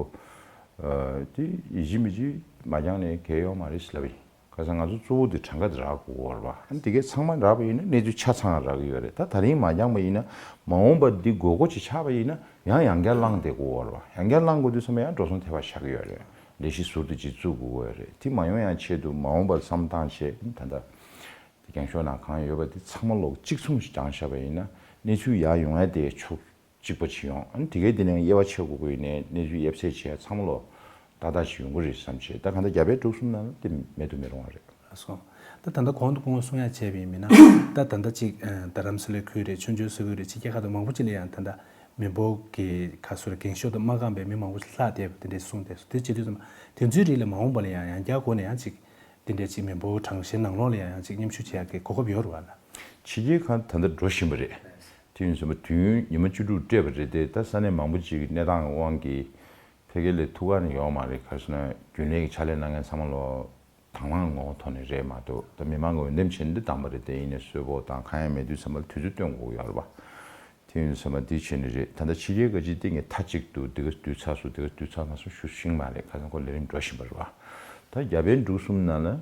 ཨ་དེ་ཡིན་གཅིག་མིན་གཅིག་མ་འགྱངས་ནས་གལ་ཡོད་མ་རེད་ཟེར་ལབ་ཡིན། ཁ་སང་ང་ཚོ་གཙོ་བོ་དེ་གྲངས་ཀ་དེ་རག་དགོས་ཀྱི་ཡོད་རེད་བ། ཨ་ནི་དེ་གས་ཚང་མ་རག་པ་ཡིན་ན་གནས་ཚུལ་ཆ་ཚང་རག་གི་ཡོད་རེད། ད་ད་རིང་མ་འགྱངས་པ་ཡིན་ན་མ་འོངས་པ་འདི་དགོས་མཁོ་ཅིག་ཆགས་པ་ཡིན་ན་ཡང་ཡང་བསྐྱར་བླངས་བསྡད་དགོས་ཀྱི་ཡོད་རེད་བ། ཡང་བསྐྱར་བླངས་དགོས་དུས་ཙམ་པ་ཡང་འགྲོ་སོང་ཐེབས་པ་ཆགས་ཀྱི་ཡོད་རེད། ལས་གཞི་ཟུར་དུ་ཅིག་བཙུགས་དགོས་ཀྱི་ཡོད་རེད། དེ་མ་ཡོང་ཡང་ཆེད་དུ་མ་འོངས་པར་བསམ་བཏང་བྱས། ད་ལྟ་དེ་འགེངས་ཤོག་ནང་གང་ཡོད་པ་དེ་ཚང་མ་ལོག་གཅིག་མཚུངས་ཤིག་བགྲངས་བཞག་པ་ཡིན་ན་གནས་ཚུལ་ཡར་ཡོང་ཡ་དེ་ཕྱོགས་གཅིག་པ་ཅིག་ཡོང་། ཨ་ནི་དེ་གའི་དེ་ནས་དབྱེ་བ་ཕྱེ་དགོས་ཀྱི་ཡོད་ནས་གནས་ཚུལ་དབྱེ་བ་ཕྱེ་བྱས་ཚང་མ་ལོ་ཏག་ཏག་ཅིག་ཡོང་གི་རེད་བསམ་བྱས། ད་གང་ལྟར་རྒྱ་བལ་འབྲུག་གསུམ་ནང་ལ་དེ་མེད་དུ་མི་རུང་བ་རེད། ལགས་སོ། ད་ད་ལྟ་གོང་དུ་སྐུ་ངོ་གསུང་ཡ་བྱས་པ་ཡིན་མིན་ན། ད་ད་ལྟ་ཅིག་ཨ་རྡ་རམ་ས་ལའི་ཁུལ་རེད། ཆོས་འབྱོར་ས་ཁུལ་རེད། ཕྱི་རྒྱལ་ཁག་ཏུ་མང་པོ་ཅིག་ལ་ཡང་ད་ལྟ་མི་འབོར་གྱི་ག་ཚོད་རེད། འགེངས་ཤོག་དང་མ་འགངས་པའི་མི་མང་པོ་ཞིག་ལྷག་བསྡད་པ་དེ་འདྲས་གསུངས་བསྡད་སོང་། དེ་བྱེད་དུས་ཙམ་པ་དེ་ཚོའི་རིགས་ལ་མ་འོངས་པ་ལ་ཡང་ཡང་བསྐྱར་སྒོ་ནས་ཡང་ཅིག་དེ་འདྲས་ཅིག་མི་འབོར་གྲངས་གཞིའི་ནང་ལོགས་ལ་ཡང་ཡང་ཅིག་མཉམ་ཞུགས་བྱེད་ཡག་གི་གོ་སྐབས་ཡོད་རེད་བ་ལ། ཕྱི་རྒྱལ་ཁག་ད་ལྟ་འགྲོ་བཞིན་པ་རེད། དེ་ཡིན་ཙམ་པ་དུས་ཡུན་ཉི་མ་བཅུ་དྲུག་སྤྲད་པ་རེད་དེ། ད་ས་གནས་མང་པོ་ཅིག་གི་གནས་སྟངས་ཀྱི་དབང་གིས་ཕ་གི་ལ་ཐུག་ག་ནས་ཡོང་མ་རེད། ག་རེ་ཟེར་ན་རྒྱུན་ལས་ཀྱི་ཕྱག་ལས་གནང་མཁན་ཚང་མ་ལོ་དང་བླངས་ངོ་ཐོག་ནས་རེད་མ་གཏོགས། ད་མི་མང་གི་འོས་འདེམས་བྱས་ནས་འདི་བདམས་པ་རེད་དེ། ཡིན་ནའི་གསོལ་ཕོགས་དང་གང་ཡང་མེད་དུས་ཙམ་པ་ལ་དུས་ཚོད་སྟོན་དགོས་ཀྱི་ཡོད་རེད་པ། དེ་ཡིན་ཙམ་པ་འདི་བྱས་ནས་རེད། ད་ལྟ་ཕྱི་རྒྱལ་ཁ་ཅིག་སྟེང་གི་མཐའ་གཅིག་ཏུ་འདི་ག་བསྡུས་ཚར་སོང་། འདི་ག་བསྡུས་ཚར་མ་སོང་ཞུ་ཤེས་མ་རེད། ཁ་སང་ཁོ་ལས་རིམ་འགྲོ་བཞིན་པ་རེད་པ། ད་རྒྱ་བལ་འབྲུག་གསུམ་ནང་ལ་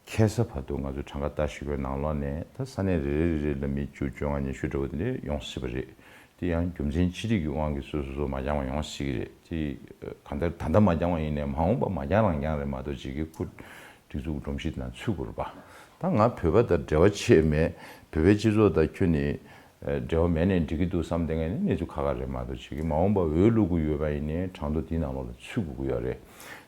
ཁ་སང་བར་དུ་ང་ཚོ་གྲངས་ཀ་ལྟ་ཞིབ་པའི་ནང་ལོགས་ནས་ད་ས་གནས་རེ་རེ་རེ་རེ་ལ་མི་བཅུ་བཅོ་ལྔ་ཉི་ཤུ་འདྲ་བོ་དེ་འདྲ་ཡོང་སྲིད་པ་རེད། དེ་ཡང་རྒྱུ་མཚན་ཅི་རིགས་ཀྱི་དབང་གིས་སོ་སོ་སོ་མ་འགྱངས་པ་ཡོང་སྲིད་ཀྱི་རེད། དེ་གང་ལྟར་ད་ལྟ་མ་འགྱངས་པ་ཡིན་ནའི་མ་འོངས་པ་མ་འགྱངས་རང་འགྱངས་རེད་མ་གཏོགས་ཅིག་གི་ཁུ་སྒྲིག་འཛུགས་སྒྲོམ་གཞི་དེ་ནང་ཚུད་དགོས་རེད་པ། ད་ང་བོད་པ་དང་འབྲེལ་བ་བྱས་མེད། བོད་པའི་སྤྱི་ཚོགས་དང་ཁྱོན་ནས་འབྲེལ་བ་མེད་ནས་འགྲིག་གི་འདུག་བསམ་བསྡད་མཁན་ནི་གནས་ཚུལ་ཁག་ཁག་རེད་མ་གཏོགས་ཅིག་གི་མ་འོངས་པ་འོས་བླུག་དགོས་ཡོད་པ་ཡིན་ནའི་གྲངས་ཐོ་དེའི་ནང་ལོགས་ལ་ཚུད་དགོས་ཀྱི་ཡོད་རེད།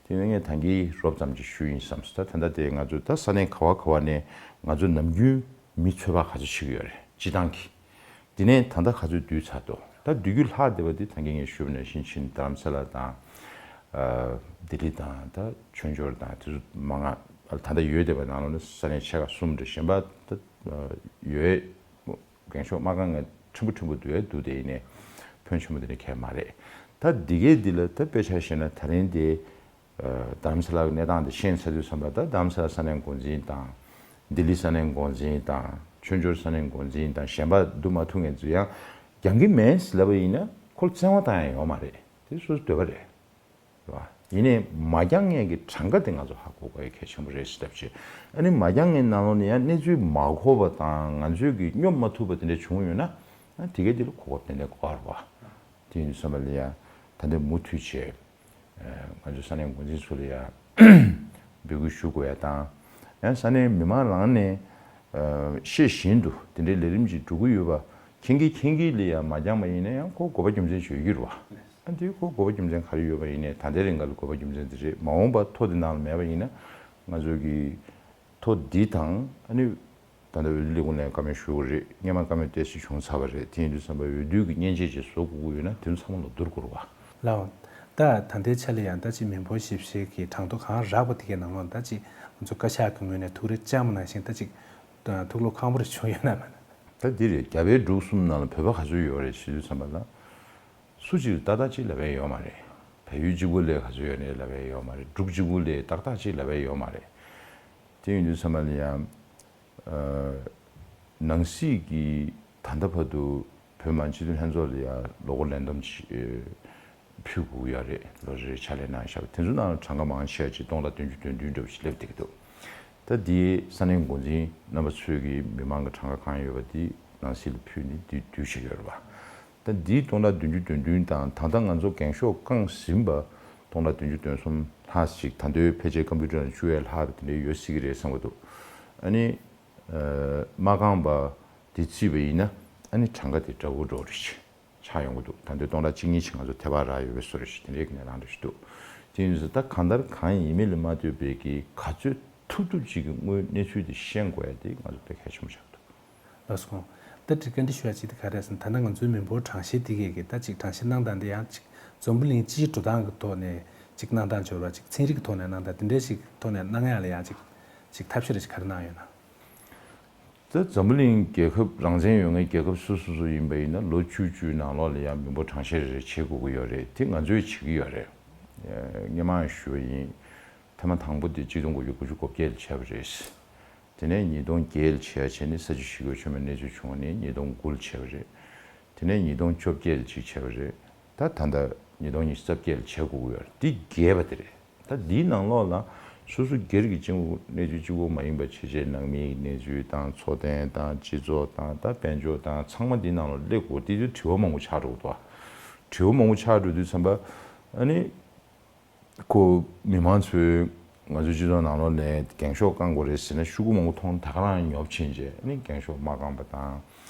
དེ་ནས་ངས་ད་གིན་རོབ་ཙམ་ཅིག་ཞུས་ཡིན་བསམ་སོང་། ད་ད་ལྟ་དེ་ང་ཚོ་ད་ས་གནས་ག་བ་ག་བ་ནས་ང་ཚོ་ནམ་རྒྱུན་མི་ཚོད་དཔག་ག་ཚོད་ཞིག་ཡོད་རེད། སྤྱི་བཏང་གི་དེ་ནས་ད་ལྟ་ག་ཚོད་བསྡུས་ཚར་འདུག་ད་བསྡུ་རྒྱུ་ལྷག་བསྡད་པ་དེ་ད་གིན་ངས་ཞུས་པ་ནང་བཞིན་ཕྱིན་རྡ་རམ་ས་ལ་དང་། ཨ་ལྡི་ལི་དང་། ད་ཆོས་འབྱོར་དང་། དེ་ཚོ་མང་ང་ད་ལྟ་ཡོད་བསྡད་པའི་ནང་ལོགས་ནས་ས་གནས་ཆེ་ཁག་གསུམ་རེད། གཞན་པ་ད་ཡོད། འགེངས་ཤོག་མ་འགངས་ངས་ཕྲན་བུ་ཕྲན་བུ་བསྡུ་ཡ་འདུག་དེ་ཡིན་ནའི་ཕོན་ཆེན་པོ་དེ་འདྲ་གང་ཡང་མ་རེད། ད་འདི་གའི་འདི་ལ་ད་དཔེ་ཆ་བཞག་ན་ད་རིང་དེ་རྡ་རམ་ས་ལ་གི་གནས་སྟངས་དེ་ཤེས་ཚར་དུས་ཙམ་པ། ད་རྡ་རམ་ས་ལ་ས་གནས་འགོ་འཛིན་དང་། ལྡི་ལི་ས་གནས་འགོ་འཛིན་དང་། ཆོས་འབྱོར་ས་གནས་འགོ་འཛིན་དང་། གཞན་པ་བསྡུ་མ་ཐུབ་མཁན་ཚོ་ཡང་འགྱངས་ཀྱི་མེད་ཟེར་ལབ་པ་ཡིན་ན་ཁོ་ལ་བཙན་དབང་བཏང་ཡ་ཡོད་མ་རེད། དེ་སོ་སོའི་འདོད་པ་རེད། རེད་བ། ཡིན་ནའི་མ་འགྱངས་མཁན་གྱི་གྲངས་ཀ་དེ་ང་ཚོ་ཧ་གོ་དགོས་ཡ་གལ་ཆེན་པོ་རེད་ཟེར་ལབ་བྱས། ཨ་ནི་མ་འགྱངས་མཁན་ནང་ལོགས་ནས་ཡང་གནས་ཚུལ་མ་གོ་བ་དང་ང་ཚོས་ཀྱི་སྙོབ་མ་ཐུབ་པ་དེ་འདྲ་བྱུང་ཡོད་ན། ཨ་དེ་གའི་དེ་ལ་གོ་སྐབས་ཏན་ཏན་དགོས་རེད་བ། དེ་ཡིན་དུས་ཙམ་པ་ལ་ཡང་ད་ལྟ་མུ་མཐུད་བྱས། ཨ་ང་ཚོ་ས་གནས་འགོ་འཛིན་ཚོ་ལ་ཡང་འབོད་སྐུལ་ཞུ་དགོས་ཡ་དང་། ཡང་ས་གནས་མི་མང་རང་ནས་ཨ་ཤེས་བཞིན་དུ་དེ་འདྲའི་ལས་རིམ་ཅིག་འགྲོ་གི་ཡོད་པ་མཁྱེན་གྱིན་མཁྱེན་གྱིན་ལ་ཡང་མ་འགྱངས་པ་ཡིན་ན་ཡང་ཁོ་དགོས་པ་རྒྱུ་མཚན་ཅིག་ཡོད་ཀྱི་རེད་བ། ཨ་འདི་ཁོ་དགོས་པ་རྒྱུ་མཚན་ག་རེ་ཡོད་པ་ཡིན་ནའི་ད་ལྟའི་རིང་ག་ལ་དགོས་པ་རྒྱུ་མཚན་དེ་རེད། མ་འོངས་པ་ཐོ་དེ་ནང་ལ་མེད་པ་ཡིན་ན་ང་ཚོ་གི་ཐོ་འདི་དང་། ཨ་ནི་ད་ལྟ་འོས་བསྡུ་ལས་ཁུངས་ནས་བཀའ་མོལ་ཞུ་དགོས་རེད། སྔོན་མ་བཀའ་མོལ་ཏོག་ཙམ་བྱུང་ཚར་བ་རེད། དེ་ཡིན་དུས་ཙམ་པ་འོས་བསྡུ་གི་མཉེན་ཆས་ཅིག་བཟོ་དགོས་ཀྱི་ཡོད་ན་དེ་ཚོ་ཚང་མ་ལོག་བསྡུར་དགོས་རེད་བ། ལགས། ད་ད་ལྟའི་ཆ་ལ་ཡང་ད་ཅིག་མི་འབོར་ཞིབ་བཤེར་གྱི་གྲངས་ཐོ་གང་རག་པ་དེ་གའི་ནང་ལོགས་ད་ཅིག་ང་ཚོ་བཀའ་ཤག་གི་ངོས་ནས་ཐུགས་རེ་བཅངས་པ་ནང་བཞིན་ད་ཅིག་ཐུགས་བློ་ཁེངས་པོ་རེ་བྱུང་ཡོད་ན་མེད་ན། ད་འདི་རེད། རྒྱ་བལ་འབྲུག་གསུམ་ནང་ལ་བོད་པ་ག་ཚོད་ཡོད་རེད་ཟེར་དུས་ཙམ་པ་ལ། སུ་གཅིག་ཏག་ཏག་ཅིག་ལབ་ཡ་ཡོད་མ་རེད། བལ་ཡུལ་གཅིག་པུ་ལ་ག་ཚོད་ཡོད་ནའི་ལབ་ཡ་ཡོད་མ་རེད། འབྲུག་གཅིག་པུ་ལ་ཏག་ཏག་ཅིག་ལབ་ཡ་ཡོད་མ་རེད། དེ་ཡིན་དུས་ཙམ་པ་ལ་ཡང་ཨ་ནང་སྲིད་ཀྱི་ད་ལྟ་བར་དུ་བོད་མི་མང་སྤྱི་འཐུས་ལྷན་ཚོགས་ལ་ཡང་ལོ་འཁོར་ལས་བསྡོམས་ཅིག་ཕུལ་དགོས་ཡ་རེད། ལོ་རེ་རེ་ཕྱག་ལས་གནང་བཞག་པ་དེ་ཚོ་ནང་ལ་གྲངས་ཀ་མང་ཆེ་བ་ཅིག་སྟོང་དང་བདུན་ཅུ་དོན་བདུན་འདྲ་བོ་ཞིག་སླེབས་བསྡད་ཀྱི་འདུག་ད་འདི་ས་གནས་འགོ་འཛིན་རྣམ་པ་ཚོས་ཀྱི་མི་མང་གི་གྲངས་ཀ་གང་ཡོད་པ་འདི་ ནང་སྲིད་ལ་ཕུལ་ནས་དེ་བསྡུས་བྱས་ཡོད་རེད་པ། ད་འདིའི་སྟོང་ཕྲག་བདུན་ཅུ་དོན་བདུན་དང་ད་ལྟ་ང་ཚོ་འགེངས་ཤོག་བཀང་ཟིན་པ་སྟོང་ཕྲག་བདུན་ཅུ་དོན་གསུམ་ལྷག་ཅིག་ད་ལྟའི་ཕལ་ཆེར་ཀམ་པུ་ཊར་ནང་བཅུ་ཡས་ལྷག་པ་དེ་འདྲའི་ཡོད་སྲིད་ཀྱི་རེད་བསམ་གྱི་འདུག་ཨ་ནི། མ་བཀང་པ་དེ་བརྩིས་པ་ཡིན་ན་ཨ་ནི་གྲངས་ཀ་དེ་འདྲ་བོ་འགྲོ་རེད། ཆགས་ཡོང་གི་འདུག་ད་ལྟའི་སྟོང་ཕྲག་གཅིག་གཉིས་ཤིག་ང་ཚོ་ཐེ་བ་རག་ཡོད་པའི་བཟོ་འདྲ་ཞིག་དེ་འདྲའི་གི་གནས་སྟངས་འདྲ་ཞིག་འདུག་དེ་ཡིན་དུས་ད་གང་ལྟར་གང་ཡིན་མིན་ལ་མ་ལྟོས་པའི་གི་ག་ཚོད་ཐུབ་ཐུབ་ཅིག་གི་དངོས་གནས་ཚུལ་དེ་ཤེས་དགོས་ཡ་དེ་ང་ཚོ་དཔེ་གལ་ཆེན་པོ་ཆགས་འདུག་ལགས་སོ། ད་ཅིག་བཀའ་འདྲི་ཞུ་ཡ་ཅིག་དེ་ག་རེ་ཟེར་ན། ད་ལྟ་ང་ཚོའི་མི་འབོར་གྲངས་བཤེར་དེ་གས་ཀྱི་ད་ཅིག་གྲངས་བཤེར་གནང་སྟངས་དེ་ཡང་ཅིག་འཛམ་བུ་གླིང་སྤྱིའི་འགྲོ་སྟངས་ཀྱི་ཐོག་ནས་ཅིག་གནང་སྟངས་འབྱོར་བ་ཅིག་ཚན་རིག་གི་ཐོག་ནས་གནང་སྟངས་དེ་འདྲའི་ཞིག་ཐོག་ནས་གནང་ཡ་ལ་ཡང་ཅིག་ཅིག་ཐབས་ཤེས་རེ་ཅིག་ག་རེ་གནང་ཡོད་ན། ད་འཛམ་བུ་གླིང་རྒྱལ་ཁབ་རང་བཙན་ཡོད་མཁན་རྒྱལ་ཁབ་སོ་སོ་སོ་ཡིན་པ་ཡིན་ན་ལོ་བཅུ་བཅུའི་ནང་ལོགས་ལ་ཡང་མི་འབོར་གྲངས་བཤེར་རེ་རེ་བྱེད་དགོས་ཀྱི་ཡོད་རེད། དེ་ང་ཚོས་བྱེད་ཀྱི་ཡོད་རེད། སྔོན་མ་ཞུ་བ་ཡིན། ཐེངས་མ་དང་པོ་དེ་གཅིག་སྟོང་དགུ་བརྒྱ་དགུ་བཅུ་གོ་བརྒྱད་ལ་བྱས་པ་རེད། དེ་ནས་ཉིས་སྟོང་བརྒྱད་ལ་བྱས་བྱས་ནས་ས་བྱི་ཞི་རྒོལ་བྱུང་བའི་གནས་ཚུལ་བྱུང་བ་ནས་ཉིས་སྟོང་དགུ་ལ་བྱས་པ་རེད། དེ་ནས་ཉིས་སྟོང་བཅོ་བརྒྱད་ལ་གཅིག་བྱས་པ་རེད། ད་ད་ལྟ་ཉིས་སྟོང་ཉི་ཤུ་རྩ་བརྒྱད་ལ་བྱེད་དགོས་ཀྱི་ཡོད་རེད། འདི་བརྒྱད་པ་དེ་རེད། ད་འདིའི་ནང་ལོགས་ལ་སོ་སོ་སྒེར་གྱི་གཅིག་པུ་གནས་ཚུལ་གཅིག་པོ་མ་ཡིན་པ་བྱས་བྱས་ནང་མིའི་གནས་ཚུལ་དང་འཚོ་རྟེན་དང་སྤྱི་ཚོགས་དང་ད་དཔལ་འབྱོར་དང་ཚང་མ་འདིའི་ནང་ལ་སླེབས་དགོས། དེ་དུས་དྲི་བ་མང་པོ་ཆགས་འགྲོ་གི་འདུག་དྲི་བ་མང་པོ་ཆགས་འགྲོ་དུས་ཙམ་པ་ཨ་ནི་ཁོ་མི་མང་ཚོས་ང་ཚོའི་སྤྱི་ཚོགས་ནང་ལོགས་ནས་འགེངས་ཤོག་བཀང་དགོས་རེད་ཟེར་ན་ཤོག་གུ་མང་པོ་མཐོང་ད་ག་རང་ཉོབ་ཕྱིན་རྗེས་ཨ་ནི་འགེངས་ཤོག་མ་བཀང་པ་དང་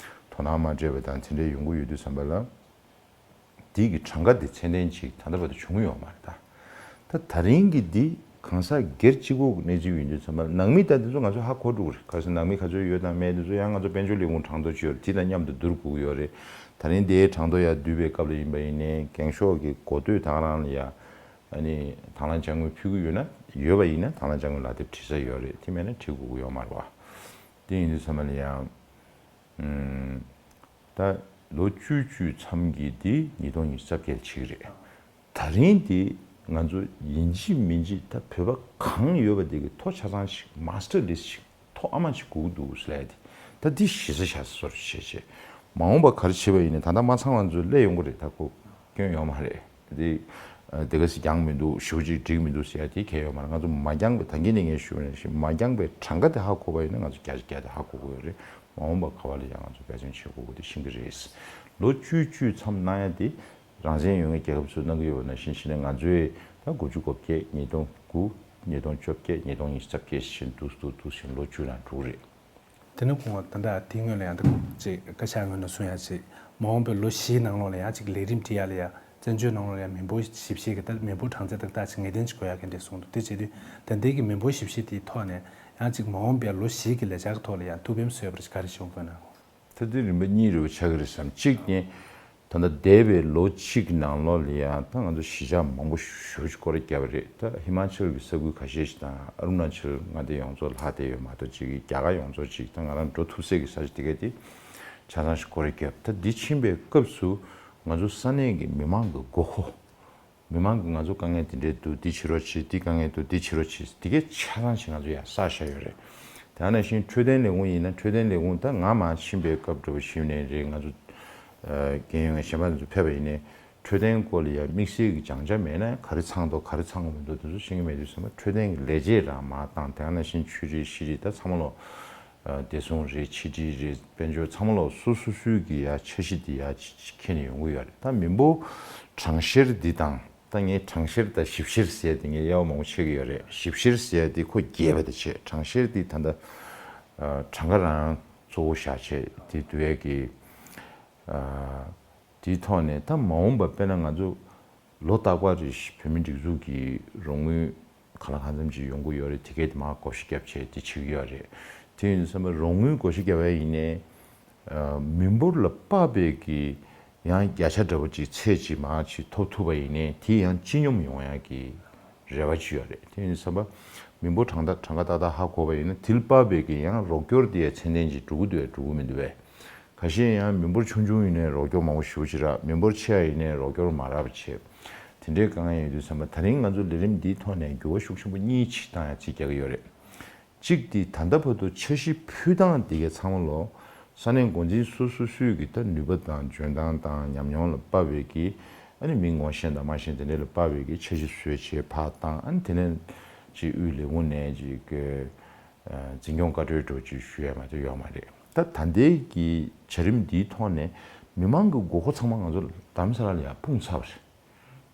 དོ་སྣང་མ་སྤྲད་པ་དང་དེ་འདྲ་ཡོང་གི་ཡོད་དུས་ཙམ་པ་ལ། དེ་གི་གྲངས་ཀ་དེ་ཚད་ལྡན་ཅིག་ད་ལྟ་བར་དུ་བྱུང་ཡོད་མ་རེད་ད། ད་ད་རིང་གི་འདི་གང་ཟག་སྒེར་གཅིག་པོ་གི་གནས་ཚུལ་ཡིན་དུས་ཙམ་པ་ནང་མི་ད་དེ་ཚོ་ང་ཚོ་ཧ་གོ་འགྲོ་གི་རེད། ག་རེ་ཟེར་ན་ནང་མི་ག་ཚོད་ཡོད་དང་མེད་དེ་ཚོ་ཡང་ང་ཚོ་དཔལ་འབྱོར་ལས་ཁུངས་གྲངས་ཐོ་ཅིག་ཡོད་རེད། དེ་དང་མཉམ་དུ་བསྡུར་དགོས་ཀྱི་ཡོད་རེད། ད་རིང་དེའི་གྲངས་ཐོ་ཡར་བསྡུས་པའི་སྐབས་ལ་ཡིན་པ་ཡིན་ནའི་འགེངས་ཤོག་གི་གོ་ཐོས་ད་ག་རང་ལ་ཡ་ཨ་ནི་དང་བླངས་དཔྱ་དངུལ་ཕུལ་གྱི་ཡོད་ན་ཡོད་པ་ཡིན་ན་དང་བླངས་དཔྱ་དངུལ་ལག་དེབ་བྲིས་ས་ཡོད་རེད། དེ་མེད་ན་བྲིས་དགོས་ཀྱི་ཡོད་མ་རེད་བ། དེ་ཡིན་དུས་ཙམ་པ་ལ་ཡང་ཨུམ། ད་ལོ་བཅུ་བཅུའི་མཚམས་ཀྱི་དེ་ཉིས་སྟོང་ཉི་ཤུ་རྩ་བརྒྱད་ལ་ཆགས་ཀྱི་རེད། ད་རིང་དེ་ང་ཚོ་ཡིན་གཅིག་མིན་གཅིག་ད་བོད་པ་གང་ཡོད་པ་དེ་གི་ཐོ་ཆ་ཚང་ཞིག་མ་སི་ཊར་ལི་སི་ཊི་ཞིག་ཐོ་ཨ་མ་ཞིག་དགོས་ཀྱི་འདུག་ཟེར་ལབ་ཡ་དེ་ད་འདི་ཞེ་ས་ཞེ་ས་བཟོ་འདྲ་བྱས་བྱས་མ་འོངས་པ་ག་རེ་བྱེད་པ་ཡིན་ནའི་ད་ལྟ་མ་ཚང་བ་ཚོ་སླེབས་ཡོང་གི་རེད། ད་ཁོ་སྐྱོན་ཡོད་མ་རེད། དེ་དེ་ག་སི་འགྱངས་མི་འདུག་ཞེ་པོ་ཅིག་འགྲིག་མི་འདུག་ཟེར་ཡ་དེ་གལ་ཡོད་མ་རེད། ང་ཚོ་མ་འགྱངས་པའི་ད་གིན་ནས་ངས་ཞུ་ནས་ཞིག་མ་འགྱངས་པའི་གྲངས་ཀ་དེ་ཧ་གོ་བ་ཡིན་ན་ང་ཚོ་བརྒྱ་ཆ་བརྒྱ་དེ་ཧ་གོ་དགོས་ཡོད་རེད། མ་འོངས་པ་ག་བ་ལ་ཡང་ང་ཚོ་འབད་བརྩོན་བྱེད་དགོས་ཀྱི་དེ་ཤེས་ཀྱི་རེད། ལོ་བཅུ་བཅུའི་མཚམས་གནང་ཡ་དེ་རང་བཙན་ཡོད་མཁན་རྒྱལ་ཁབ་ཚོས་གནང་གི་ཡོད་པ་ནང་བཞིན་བྱས་ནས་ང་ཚོས་ད་དགུ་བཅུ་གོ་བརྒྱད་ཉིས་སྟོང་དགུ་ཉིས་སྟོང་བཅོ་བརྒྱད་ཉིས་སྟོང་ཉི་ཤུ་རྩ་བརྒྱད་བཞིན་འདུག་འདུག་འདུག་བཞིན་ལོ་བཅུ་ནང་འགྲོ་གི་རེད། དེ་ནས་གོང་བ་ད་ལྟ་དེའི་སྔོན་ལ་ཡང་ད་ཅིག་བཀའ་ཤག་ངོས་ནས་གསུང་ཡ་ཅིག་མ་འོངས་པའི་ལོ་བཞིའི་ནང་ལོགས་ལ་ཡང་ཅིག་ལས་རིམ་བྲིས་ཡ་ལ་ཡ་བཙན་བྱོལ་ནང་ལོགས་ལ་ཡང་མི་འབོར་ཞིབ་བཤེར་གྱི་ད་མི་འབོར་གྲངས་ཚད་ཏག་ཏག་ཅིག་ངེས་གཏན་ཅིག་དགོས་ཡ་གི་འདྲ་གསུངས་འདུག་དེ་བྱེད་དུས་ད་ལྟའི་གི་མི་འབོར་ཞིབ་བཤེར་དེའི་ཐོག་ནས་ཡང་ཅིག་མ་འོངས་པའི་ལོ་བཞི་གི་ལས་འཆར་གྱི་ཐོག་ལ་ཡང་ཐུགས་ཕན་གསོས་པ་ཅིག་ག་རེ་བྱུང་དགོས་ན། ད་དེ་རིམ་པ་གཉིས་རེ་བ་ཆགས་ཀྱི་རེད་བསམ། གཅིག་ནི། ད་ལྟ་འདས་པའི་ལོ་གཅིག་གི་ནང་ལོགས་ལ་ཡང་ད་ང་ཚོ་གཞིས་ཆགས་མང་པོ་ཞེ་པོ་ཅིག་སྐོར་ར་བརྒྱབ་པ་རེད། ད་ཧི་མ་ཅལ་གྱི་ས་ཁུལ་ཁ་ཤས་ཤིག་དང་ཨ་རུ་ན་ཅལ་མངའ་སྡེ་ཡོངས་རྫོགས་ལྷག་བསྡད་ཡོད་མ་གཏོགས་ཅིག་རྒྱ་གར་ཡོངས་རྫོགས་ཅིག་ད་ང་རང་འགྲོ་ཐུབ་སའི་གི་ས་ཆ་དེ་ག་དེ་ཆ་ཚང་ཞིག་སྐོར་ར་བརྒྱབ། ད་འདི་ཕྱིན་པའི་སྐབས་སུ་ང་ཚོ་ས་གནས་ཀྱི་མི་མང་གི་དགོས་མཁོ། མི་མང་གིས་ང་ཚོ་དཀའ་ངལ་འདི་འདྲས་འདུག་འདི་བྱེད་རོགས་བྱེད། འདི་དཀའ་ངལ་འདུག་འདི་བྱེད་རོགས་བྱེད། འདི་གའི་ཆ་ཚང་ཞིག་ང་ཚོ་ཡར་བསགས་བཞག་ཡོད་རེད། དེ་ནང་བཞིན་འཕྲོད་བསྟེན་ལས་ཁུངས་ཡིན་ན་འཕྲོད་བསྟེན་ལས་ཁུངས་ད་ང་མར་ཕྱིན་པའི་སྐབས་འདྲ་བོ་ཞིག་ནས་རེད། ང་ཚོ་རྒན་ཡོལ་མཁན་གཞན་པ་ཚོ་ཕེབས་པ་ཡིན་ནའི་འཕྲོད་བསྟེན་སྐོར་ལ་ཡང་དམིགས་བསལ་གྱི་སྦྱང་བྱ་མེད་ན་ག་རེ་ཚང་འདུག་ག་རེ་ཚང་གི་མི་འདུག་དེ་ཚོ་ཤེས་ཀྱི་མེད་དུས་ཙམ་པ་འཕྲོད་བསྟེན་གྱི་ལས་བྱེད་རང་མར་བཏང་། དེ་ནང་བཞིན་ཆོས་རིག་ཤེས་རིག་ད་ཚང་མ་ལོག་བདེ་སྲུང་རེད། ཕྱི་དྲིལ་རེད། དཔལ་འབྱོར་ཚང་མ་ལོག་སོ་སོ་སོའི་གི་ཡ་འཆར་གཞི་འདི་ཡ་ཅིག་ཅིག་འཁྱེར་ནས་ཡོང་གི་ཡོད་རེད། ད་མི་འབོར་གྲངས་བཤེར་འདི་དང་ད་ངས་གྲངས་བཤེར་དང་ཞིབ་བཤེར་ཟེར་ཡ་དེ་ངས་དབྱེ་བ་མང་པོ་ཕྱེ་གི་ཡོད་རེད། ཞིབ་བཤེར་ཟེར་ཡ་དེ་ཁོ་རྒྱས་པ་དེ་བྱས། གྲངས་བཤེར་འདི་ད་ལྟ་གྲངས་ཀ་རང་གཙོ་བོ་བཞག་བྱས་དེ་བསྡུ་ཡ་གི་དེའི་ཐོག་ནས་ད་མ་འོངས་པ་དཔེར་ན་ང་ཚོ་ལོ་རྟག་པར་རེ་བཞིན་བོད་མིའི་སྒྲིག་འཛུགས་ཀྱི་རོགས་དངུལ་གང་ལ་གང་འཚམ་ཅིག་ཡོང་གི་ཡོད་རེད། དེ་གས་དེ་མར་བགོ་བཤའ་བརྒྱབ་བྱས་དེ་བྱེད་ཀྱི་ཡོད་རེད། དེ་ཡིན་དུས་ཙམ་པ་རོགས་དངུལ་བགོ་བཤའ་བརྒྱབ་པ་ཡིན་ནའི་མི་འབོར་ལ་དཔག་པའི་གི་ཡང་བརྒྱ་ཆ་འདྲ་བོ་ཅིག་ཚད་ཅིག་མར་ཅིག་ཐོབ་ཐུབ་པ་ཡིན་ནའི་དེ་ཡང་སྤྱི་སྙོམས་ཡོང་ཡ་གི་རེ་བ་ཅིག་ཡོད་རེད། དེ་ཡིན་དུས་ཙམ་པ་མི་འབོར་གྲངས་ཀ་གྲངས་ཀ་ཏག་ཏག་ཧ་གོ་བ་ཡིན་ན་དེ་ལ་དཔག་པའི་གི་ཡང་རོགས་སྐྱོར་དེ་ཡང་ཚད་ལྡན་ཅིག་འགྲོ་གི་འདུག་བས་འགྲོ་གི་མི་འདུག་བས། ཁ་ཤས་ཡང་མི་འབོར་ཆུང་ཆུང་ཡིན་ནའི་རོགས་སྐྱོར་མང་པོ་ཞེ་པོ་ཅིག་རག་མི་འབོར་ཆེ་བ་ཡིན་ནའི་རོགས་སྐྱོར་མ་རག་པ་བྱས། དེ་འདྲའི་དཀའ་ངལ་ཡོད་དུས་ཙམ་པ་ད་རིང་ང་ཚོ་ལས་རིམ་འདིའི་ཐོག་ནས་འགྱུར་བ་ཤུགས་ཆེན་པོ་གཉིས་ཅིག་བཏང་ཡ་རྩིས་རྒྱག་གི་ཡོད་རེད། གཅིག་དེ་ད་ལྟ་བར་དུ་འཆར་གཞི་ཕུལ་སྟངས་དེ་གའི་ཚང་མ་ལོ་ས་གནས་འགོ་འཛིན་སོ་སོ་སོའི་གི་ད་ནུས་པ་དང་འཇོན་ཐང་དང་ཉམས་མྱོང་ལ་དཔག་པའི་གི་ཨ་ནི་མི་ངོ་ཤེས་དང་མ་ཤེས་དེ་འདྲ་ལ་དཔག་པའི་གི་འཆར་གཞི་བཟོས་བྱས་ཕར་བཏང་། ཨ་ནི་དེ་ནས་ཅིག་དབུས་ལས་ཁུངས་ནས་ཅིག་གི་འཛིན་སྐྱོང་བཀའ་འཁྲོལ་འདྲ་བོ་ཅིག་ཞུ་ཡ་མ་གཏོགས་ཡོད་མ་རེད། ད་ད་ལྟའི་གི་བྱ་རིམ་འདིའི་ཐོག་ནས་མི་མང་གི་དགོས་མཁོ་ཚང་མ་ང་ཚོ་རྡ་རམ་ས་ལ་ལ་ཡང་སྤུངས་ཚར་བ་རེད།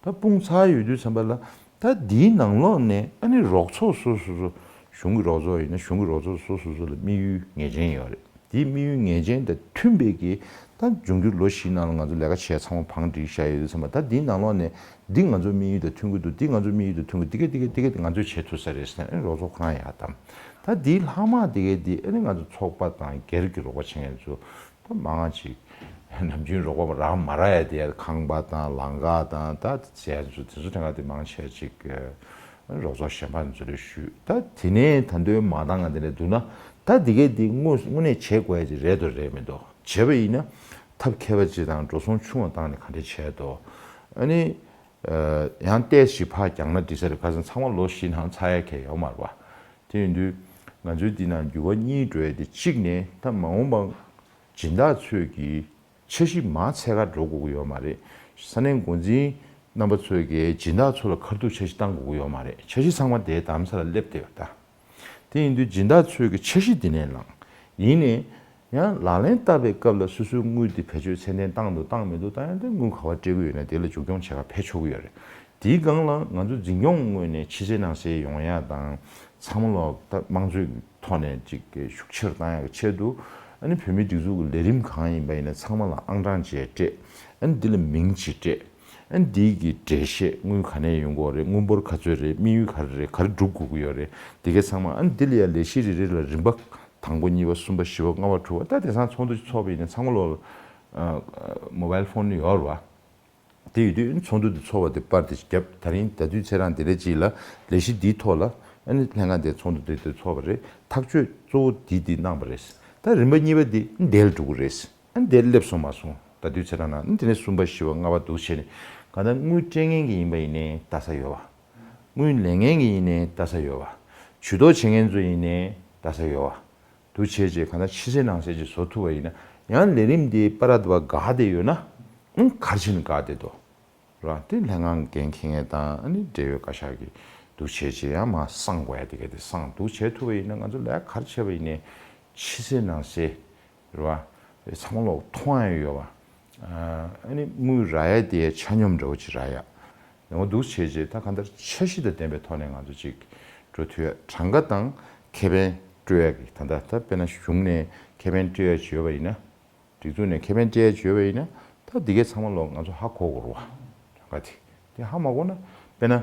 ད་སྤུངས་ཚར་ཡོད་དུས་ཙམ་པ་ལ། ད་འདིའི་ནང་ལོགས་ནས་ཨ་ནི་རོགས་ཚོགས་སོ་སོ་སོ། གཞུང་གི་རོགས་ཚོགས་ཡིན་ན་གཞུང་གི་རོགས་ཚོགས་སོ་སོ་སོ་ལ་དམིགས་ཡུལ་ངེས་ཅན་ཡོད་རེད། དེའི་དམིགས་ཡུལ་ངེས་ཅན་དང་མཐུན་པའི་གི། ད་འབྱུང་འགྱུར་ལོ་བཞིའི་ནང་ལ་ང་ཚོ་ལས་ཀ་བྱས་ཚང་མ་བང་བསྒྲིགས་བཞག་ཡོད་དུས་ཙམ་པ། ད་འདིའི་ནང་ལོགས་ནས་འདི་ང་ཚོ་དམིགས་ཡུལ་དང་མཐུན་གྱི་འདུག་འདི་ང་ཚོ་དམིགས་ཡུལ་དང་མཐུན་གྱི་འདུག་འདི་ག་འདི་ག་འདི་ག་ང་ཚོས་བྱེད་ཐུབ་ས་རེད་ཟེར་ནས་རོགས་ཚོགས་ཁོ་རང་ཡར་བདམས། ད་འདིའི་ལྷག་མ་དེ་ག་འདི་ཨ་ནི་ང་ཚོ་ཚོགས་པ་དང་སྒེར་གྱི་རོགས་པ་བྱེད་མཁན་ཚོ། ད་མང་ང་ཅིག་ནམ་རྒྱུན་རོགས་པ་རག་མ་རག་ཡ་དེ་ཡ་ཁང་པ་དང་ལམ་ཁ་དང་ད་ཟས་ཚོ་དེ་ཚོ་དེ་ག་དེ་མང་ཆེ་ཅིག་རོགས་ཚོགས་གཞན་པ་ཚོ་ལ་ཞུས། ད་དེ་ནས་ད་དུང་མ་འདང་ང་དེ་ནས་འདུག་ན། ད་དེ་ག་དེ་དངོས་དངོས་གནས་བྱེད་དགོས་ཡ་ཅིག་རེད་དོ་རེད་མི་འདུག་བྱས་པ་ཡིན་ན་ཐབས་མཁས་པ་ཅིག་དང་འགྲོ་སོང་ཆུང་བ་བཏང་ནས་ག་འདྲས་བྱས་དོ། ཨ་ནི། ཡང་ཏོག་ཙམ་ཕར་བརྒྱངས་ན་འགྲིག་ས་རེད། ཁ་སང་ཚང་མ་ལོ་བཞི་ནང་ཚར་ཡ་གང་ཡང་ཡོད་མ་རེད་པ། དེ་ཡིན་དུས་ང་ཚོའི་འདི་ནང་འགྱུར་བ་གཉིས་འགྲོ་ཡ་དེ། གཅིག་ནས་ད་མ་འོངས་པ་སྦྱིན་བདག་ཚོས་ཀྱི་འཆར་གཞི་མར་འཚོལ་ག་འགྲོ་དགོས་ཀྱི་ཡོད་མ་རེད། ས་གནས་འགོ་འཛིན་རྣམ་པ་ཚོས་ཀྱི་སྦྱིན་བདག་ཚོ་ལ་ཁ་ཐུག་འཆར་གཞི་བཏང་དགོས་ཀྱི་ཡོད་མ་རེད། འཆར་གཞི་ཚང་མ་དེ་རྡ་རམ་ས་ལ་སླེབས་བསྡད་ཡོད་ད། དེ་ཡིན་དུས་སྦྱིན་བདག་ཚོས་ཀྱི་འཆར་གཞི་འདི་ནས་ལངས། ཡིན་ནའི་ཡང་ལག་ལེན་བསྟར་བའི་སྐབས་ལ་སོ་སོའི་དངུལ་འདི་བེད་སྤྱོད་ཚད་ལྡན་བཏང་འདུག་བཏང་མི་འདུག་བཏང་ཡང་དེ་དངུལ་ག་པར་སྤྲད་ཀྱི་ཡོད་ན་དེ་ལ་མཇུག་སྐྱོང་བྱེད་ག་ཕེབས་ཆོག་གི་ཡོད་རེད། དེའི་སྒང་ལ་ང་ཚོ་འཛིན་སྐྱོང་ངོས་ནས་ཕྱི་གསལ་ནང་གསལ་ཡོང་ཡ་དང་། ཚང་མ་ལོག་ད་དམངས་གཙོའི་ཐོག་ནས་ཅིག་ཤུགས་ཆེར་བཏང་ཡ་གི་ཆེད་དུ། ཨ་ནི་བོད་མིའི་སྒྲིག་འཛུགས་ཀྱི་ལས་རིམ་གང་ཡིན་པ་ཡིན་ན་ཚང་མ་ལ་ཨང་གྲངས་བཅས་སྤྲད། ཨ་ནི་འདི་ལ་མིང་ཅིག་སྤྲད། ཨ་ནི་འདི་གི་འགྲེལ་བཤད། དངུལ་ག་ནས་ཡོང་གི་ཡོད་རེད། དངུལ་འབོར་ག་ཚོད་རེད། དམིགས་ཡུལ་ག་རེ་རེད། ག་རེ་སྒྲུབ་དགོས་ཀྱི་ཡོད་རེད། དེ་གའི་ཚང་མ། ཨ་ནི་འདི་ལ་ཡ་ལས་གཞི་རེ་རེ་ལ་རིམ་པ། དང་པོ་གཉིས་པ་གསུམ་པ་བཞི་པ་ལྔ་པ་དྲུག་པ། ད་དེང་སང་ཚོགས་འདུ་ཚོགས་པ་ཡིན་ན་ཚང་མ་ལོག་ལ་མོ་བཱའིལ་ཕོན་ནི་ཡོད་རེད་པ། དེ་ཡོད་དུས་ཚོགས་འདུ་འདི་ཚོགས་པ་དེ་པར་དེ་བརྒྱབ། ད་རིང་ད་དུས་ཚེ་རང་དེ་འདྲ་ཅིག་ལ་ལས་གཞི་འདིའི་ཐོག་ལ་ཨ་ནི་ལྷན་ཁང་དེ་ཚོགས་འདུ་དེ་དེ་ཚོགས་པ་རེད། ཐག་གཅོད་གཙོ་བོ་འདི་འདི་གནང་བ་རེད། ད་རིམ་པ་གཉིས་པ་འདི་འདིར་འགྲོ་གི་རེད། ཨ་ནི་འདིར་སླེབས་སོང་མ་སོང་། ད་དུས་ཚེ་རང་ན་ཨ་ནི་དེ་ནས་གསུམ་པ་བཞི་པ་ལྔ་པ་འདུག་བྱས་ནས། གང་ལྟར་དངུལ་སྤྲད་མཁན་གྱི་ཡིན་པ་ཡིན་ནའི་ལྟ་ས་ཡོད་པ། དངུལ་ལེན་མཁན་གྱི་ཡིན་ནའི་ལྟ་ས་ཡོད་པ། ཇུས་གཏོགས་བྱེད་མཁན་ཚོ་ཡིན་ནའི་ལྟ་ས་ཡོད་པ། འདུག་བྱས་རྗེས་གང་ལྟར་ཕྱི་གསལ་ནང་གསལ་ཅིག་བཟོ་ཐུབ་པ་ཡིན་ན། ཡང་ལས་རིམ་འདི་པ་ར་དུ་བ་འགག་བསྡད་ཡོད་ན། ཨང་ག་རེ་བྱས་ནས་འགག་བསྡད་འདུག་ར། དེ་ལྷན་ཁང་འགན་འཁྱེར་མཁན་དང་ཨ་ནི་འབྲེལ་ཡོད་བཀའ་ཤག་གིས་འདུག་བྱས་རྗེས་ཡང་མར་གསང་དགོས་ཡ་དེ་ག་དེ་གསང་། འདུག་བྱས་ཐུབ་པ་ཡིན་ན། ང་ཚོ་ལས་ཀ་ག་རེ་བྱས་པ་ཡིན་ནའི་ཕྱི་གསལ་ནང་གསལ་རེད་པ། ཚང་མ་ལོག་མཐོང་ཡ་ཡོད་པ། ཨ་ནི་དངུལ་རག་ཡ་དེ་ཆ་སྙོམས་འདྲ་བོ་ཅིག་རག་ཡ། ཡང་འདུག་བྱས་རྗེས་ད་གང་ལྟར་འཆར་གཞི་དང་ལྡན་པའི་ཐོག་ནས་ང་ཚོ་ཅིག་འགྲོ་ཐུབ་ཡ། གྲངས་ཀ་དང་ཁེ་ཕན་སྤྲོད་ཡ་གི། ད་ལྟ་ད་དཔེར་ན་གཞུང་ནས་ཁེ་ཕན་སྤྲོད་ཡ་ཅིག་ཡོད་པ་ཡིན་ན། སྒྲིག་འཛུགས་ནས་ཁེ་ཕན་སྤྲད་ཡ་ཅིག་ཡོད་པ་ཡིན་ན། ད་འདི་གའི་ཚང་མ་ལོག་ང་ཚོ་ཧ་གོ་དགོས་རེད་པ། གྲངས་ཀ་དེ་དེ་ཧ་མ་གོ་ན། དཔེར་ན།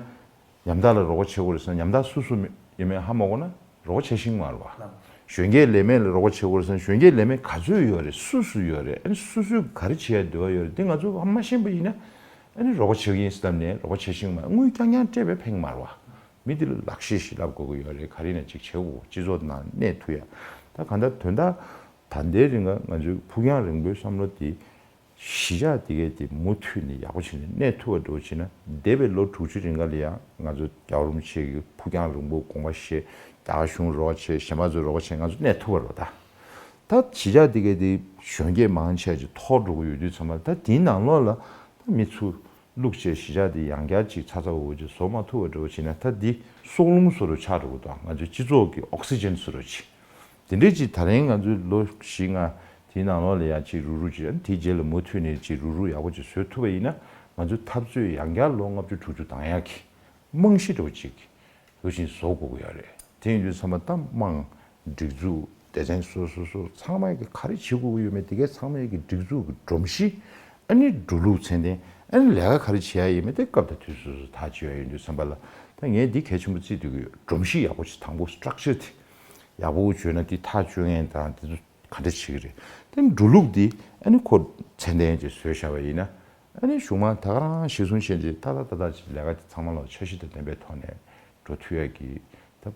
ཉམ་ཐག་ལ་རོགས་པ་བྱེད་དགོས་རེད་ཟེར་ན་ཉམ་ཐག་སུ་སུ་ཡིན་མིན་ཧ་མ་གོ་ན་རོགས་པ་བྱེད་ཤེས་ཀྱི་མ་རེད་པ། གཞོན་སྐྱེས་ལས་མེད་ལ་རོགས་པ་བྱེད་དགོས་རེད་ཟེར་ན་གཞོན་སྐྱེས་ལས་མེད་ག་ཚོད་ཡོད་རེད། སུ་སུ་ཡོད་རེད། ཨ་ནི་སུ་སུས་ག་རེ་བྱེད་ཡ་འདོད་པ་ཡོད་རེད། འདི་ང་ཚོ་ཧ་མ་ཤེས་པ་ཡིན་ན། ཨ་ནི་རོགས་པ་བྱེད་ཀྱི་ཡིན་ཟེར་ནས་རོགས་པ་བྱེད་ཤེས་ཀྱི་མ་རེད། དངུལ་རྐྱང་རྐྱང་སྤྲད་པས་ཕན་གྱི་མ་རེད་པ། མི་འདི་ལ་ལག་ཤེས་ཤིག་བསླབ་དགོས་ཀྱི་ཡོད་རེད། ག་རེ་ཡིན་ན་ཅིག་བྱེད་དགོས། སྤྱི་ཚོགས་ནང་གནས་ཐུབ་ཡ། ད་གང་ལྟར་དོན་དག་ད་ལྟའི་རིང་ང་ཚོའི་ཕུགས་རྒྱང་རིང་པོའི་བསམ་བློ་དེ། གཞིས་ཆགས་དེ་གའི་དེ་མུ་མཐུད་ནས་ཡག་པོ་བྱས་ནས་གནས་ཐུབ་པ་འདྲ་བོ་བྱས་ན། འདས་པའི་ལོ་དྲུག་ཅུ་རིང་ག་ལ་ཡང་ང་ཚོ་རྒྱལ་བ་རིན་པོ་ཆེ་གི་ཕུགས་རྒྱང་རིང་པོ་དགོངས་པ་བཞེས། རྒྱ་གཞུང་རོགས་བྱས། གཞན་པ་ཚོས་རོགས་བྱས། ང་ཚོ་གནས་ཐུབ་པ་རེད་པ། ད་ད་གཞིས་ཆགས་དེ་གའི་དེ་གཞོན་སྐྱེས་མང་ཆེ་ཅིག་འཐོར་འགྲོ་གི་ཡོད་དུས་ཙམ་པ། ད་དེའི་ནང་ལོགས་ལ་ད་མི་ཚུར་བླུགས་བྱས་གཞིས་ཆགས་དེ་ཡང་བསྐྱར་ཅིག་ཚ་ཚ་འུར་འུར་ཅིག་བཟོ་མ་ཐུབ་པ་འདྲ་བོ་བྱས་ན། ད་འདི་སྲོག་རླུང་བཟོ་འདྲ་ཆགས་འགྲོ་གི་འདུག་ང་ཚོའི་སྤྱི་ཚོགས་ཀྱི་ཨོག་སི་ཇན་བཟོ་འདྲ་ཅིག་དེ་འདྲས་ཅིག་ད་རིང་ང་ཚོའི་ལོ་བཞི་ལྔ་དེའི་ནང་ལོགས་ལ་ཡང་ཅིག་རུག་རུག་ཅིག། ཨ་ནི་དེའི་རྗེས་ལ་མུ་མཐུད་ནས་ཅིག་རུག་རུག་ཡག་པོ་ཅིག་བཟོ་ཐུབ་པ་ཡིན་ན། ང་ཚོའི་འཐབ་རྩོད་ཡང་བསྐྱར་ལོ་ལྔ་བཅུ་དྲུག་ཅུ་འདང་ཡག་གི་རྨང་གཞི་འདྲ་བོ་ཅིག་འདུག་བཞིན་བཟོ་དགོས་ཀྱི་ཡོད་རེད། དེ་ཡིན་དུས་ཙམ་པ་ད་དམངས་སྒྲིག་འཛུགས་སྡེ་ཚན་སོ་སོ་སོ་ཚང་མ་གིས་ག་རེ་བྱེད་དགོས་ཀྱི་ཡོད་མེད། དེ་གའི་ཚང་མ་གི་སྒྲིག་འཛུགས་ཀྱི་སྒྲོམ་གཞི། ཨ་ནི་འགྲོ་ལུགས་ཚད་ལྡན། ཨ་ནི་ལས་ཀ་ག་རེ་བྱེད་ཡ་ཡོད་མེད་དེ་སྐབས་དང་དུས་སོ་སོ་ཐག་གཅོད་ཡ་ཡིན་དུས་ཙམ་པ་ལ། ད་ངས་འདི་གལ་ཆེན་པོ་བརྩི་སྡོད་ཀྱི་ཡོད། སྒྲོམ་གཞི་ཡག་པོ་ཅིག། དང་པོ་སི་ཊག་ཅར་དེ་ཡག་པོ་བྱས་ན་དེ་ཐག་གཅོད་མཁན་དང་དེ་ཚོ་ག་འདྲ་བྱེད་ཀྱི་རེད། དེ་འགྲོ་ལུགས་དེ་ཨ་ནི་ཁོ་ཚད་ལྡན་ཅིག་བཟོས་བཞག་པ་ཡིན་ན། ཨ་ནི་གཞུག་མ་ད་ག་རང་གཞི་བཟུང་བྱས་རྗེས་ཏག་ཏག་ཏག་ཏག་ཅིག་ལས་ཀ་དེ་ཚང་མ་ལ་འཆར་གཞི་དང་ལྡན་པའི་ཐོག་ནས་འགྲོ་ཐུབ་ཡ་གི་ད་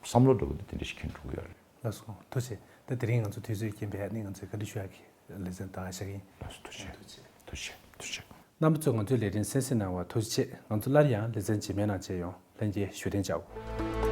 བསམ་བློ་འདྲ་བོ་དེ་དེ་འདྲ་ཞིག་འཁྱེར་འགྲོ་གི་ཡོད་རེད། ལགས་སོ། ཐུགས་རྗེ། ད་དེ་རིང་ང་ཚོ་དུས་ཚོད་རྐྱེན་པས་ནི་ང་ཚོས་བཀའ་འདྲི་ཞུ་ཡག་གི་ལེ་ཚན་ད་ག་བཞག་གི་ཡིན། ལགས་སོ། ཐུགས་རྗེ་ཆེ། ཐུགས་རྗེ་ཆེ། ཐུགས་རྗེ་ཆེ། རྣམ་པ་ཚོས་ང་ཚོའི་ལས་རིམ་གསན་གཟིགས་གནང་བར་ཐུགས་རྗེ་ཆེ། ང་ཚོ་སླར་ཡང་ལེ་ཚན་རྗེས་མའི་ནང་མཇལ་ཡོང་། ལྷན་རྒྱས་བཞུགས་གདན་འཇགས།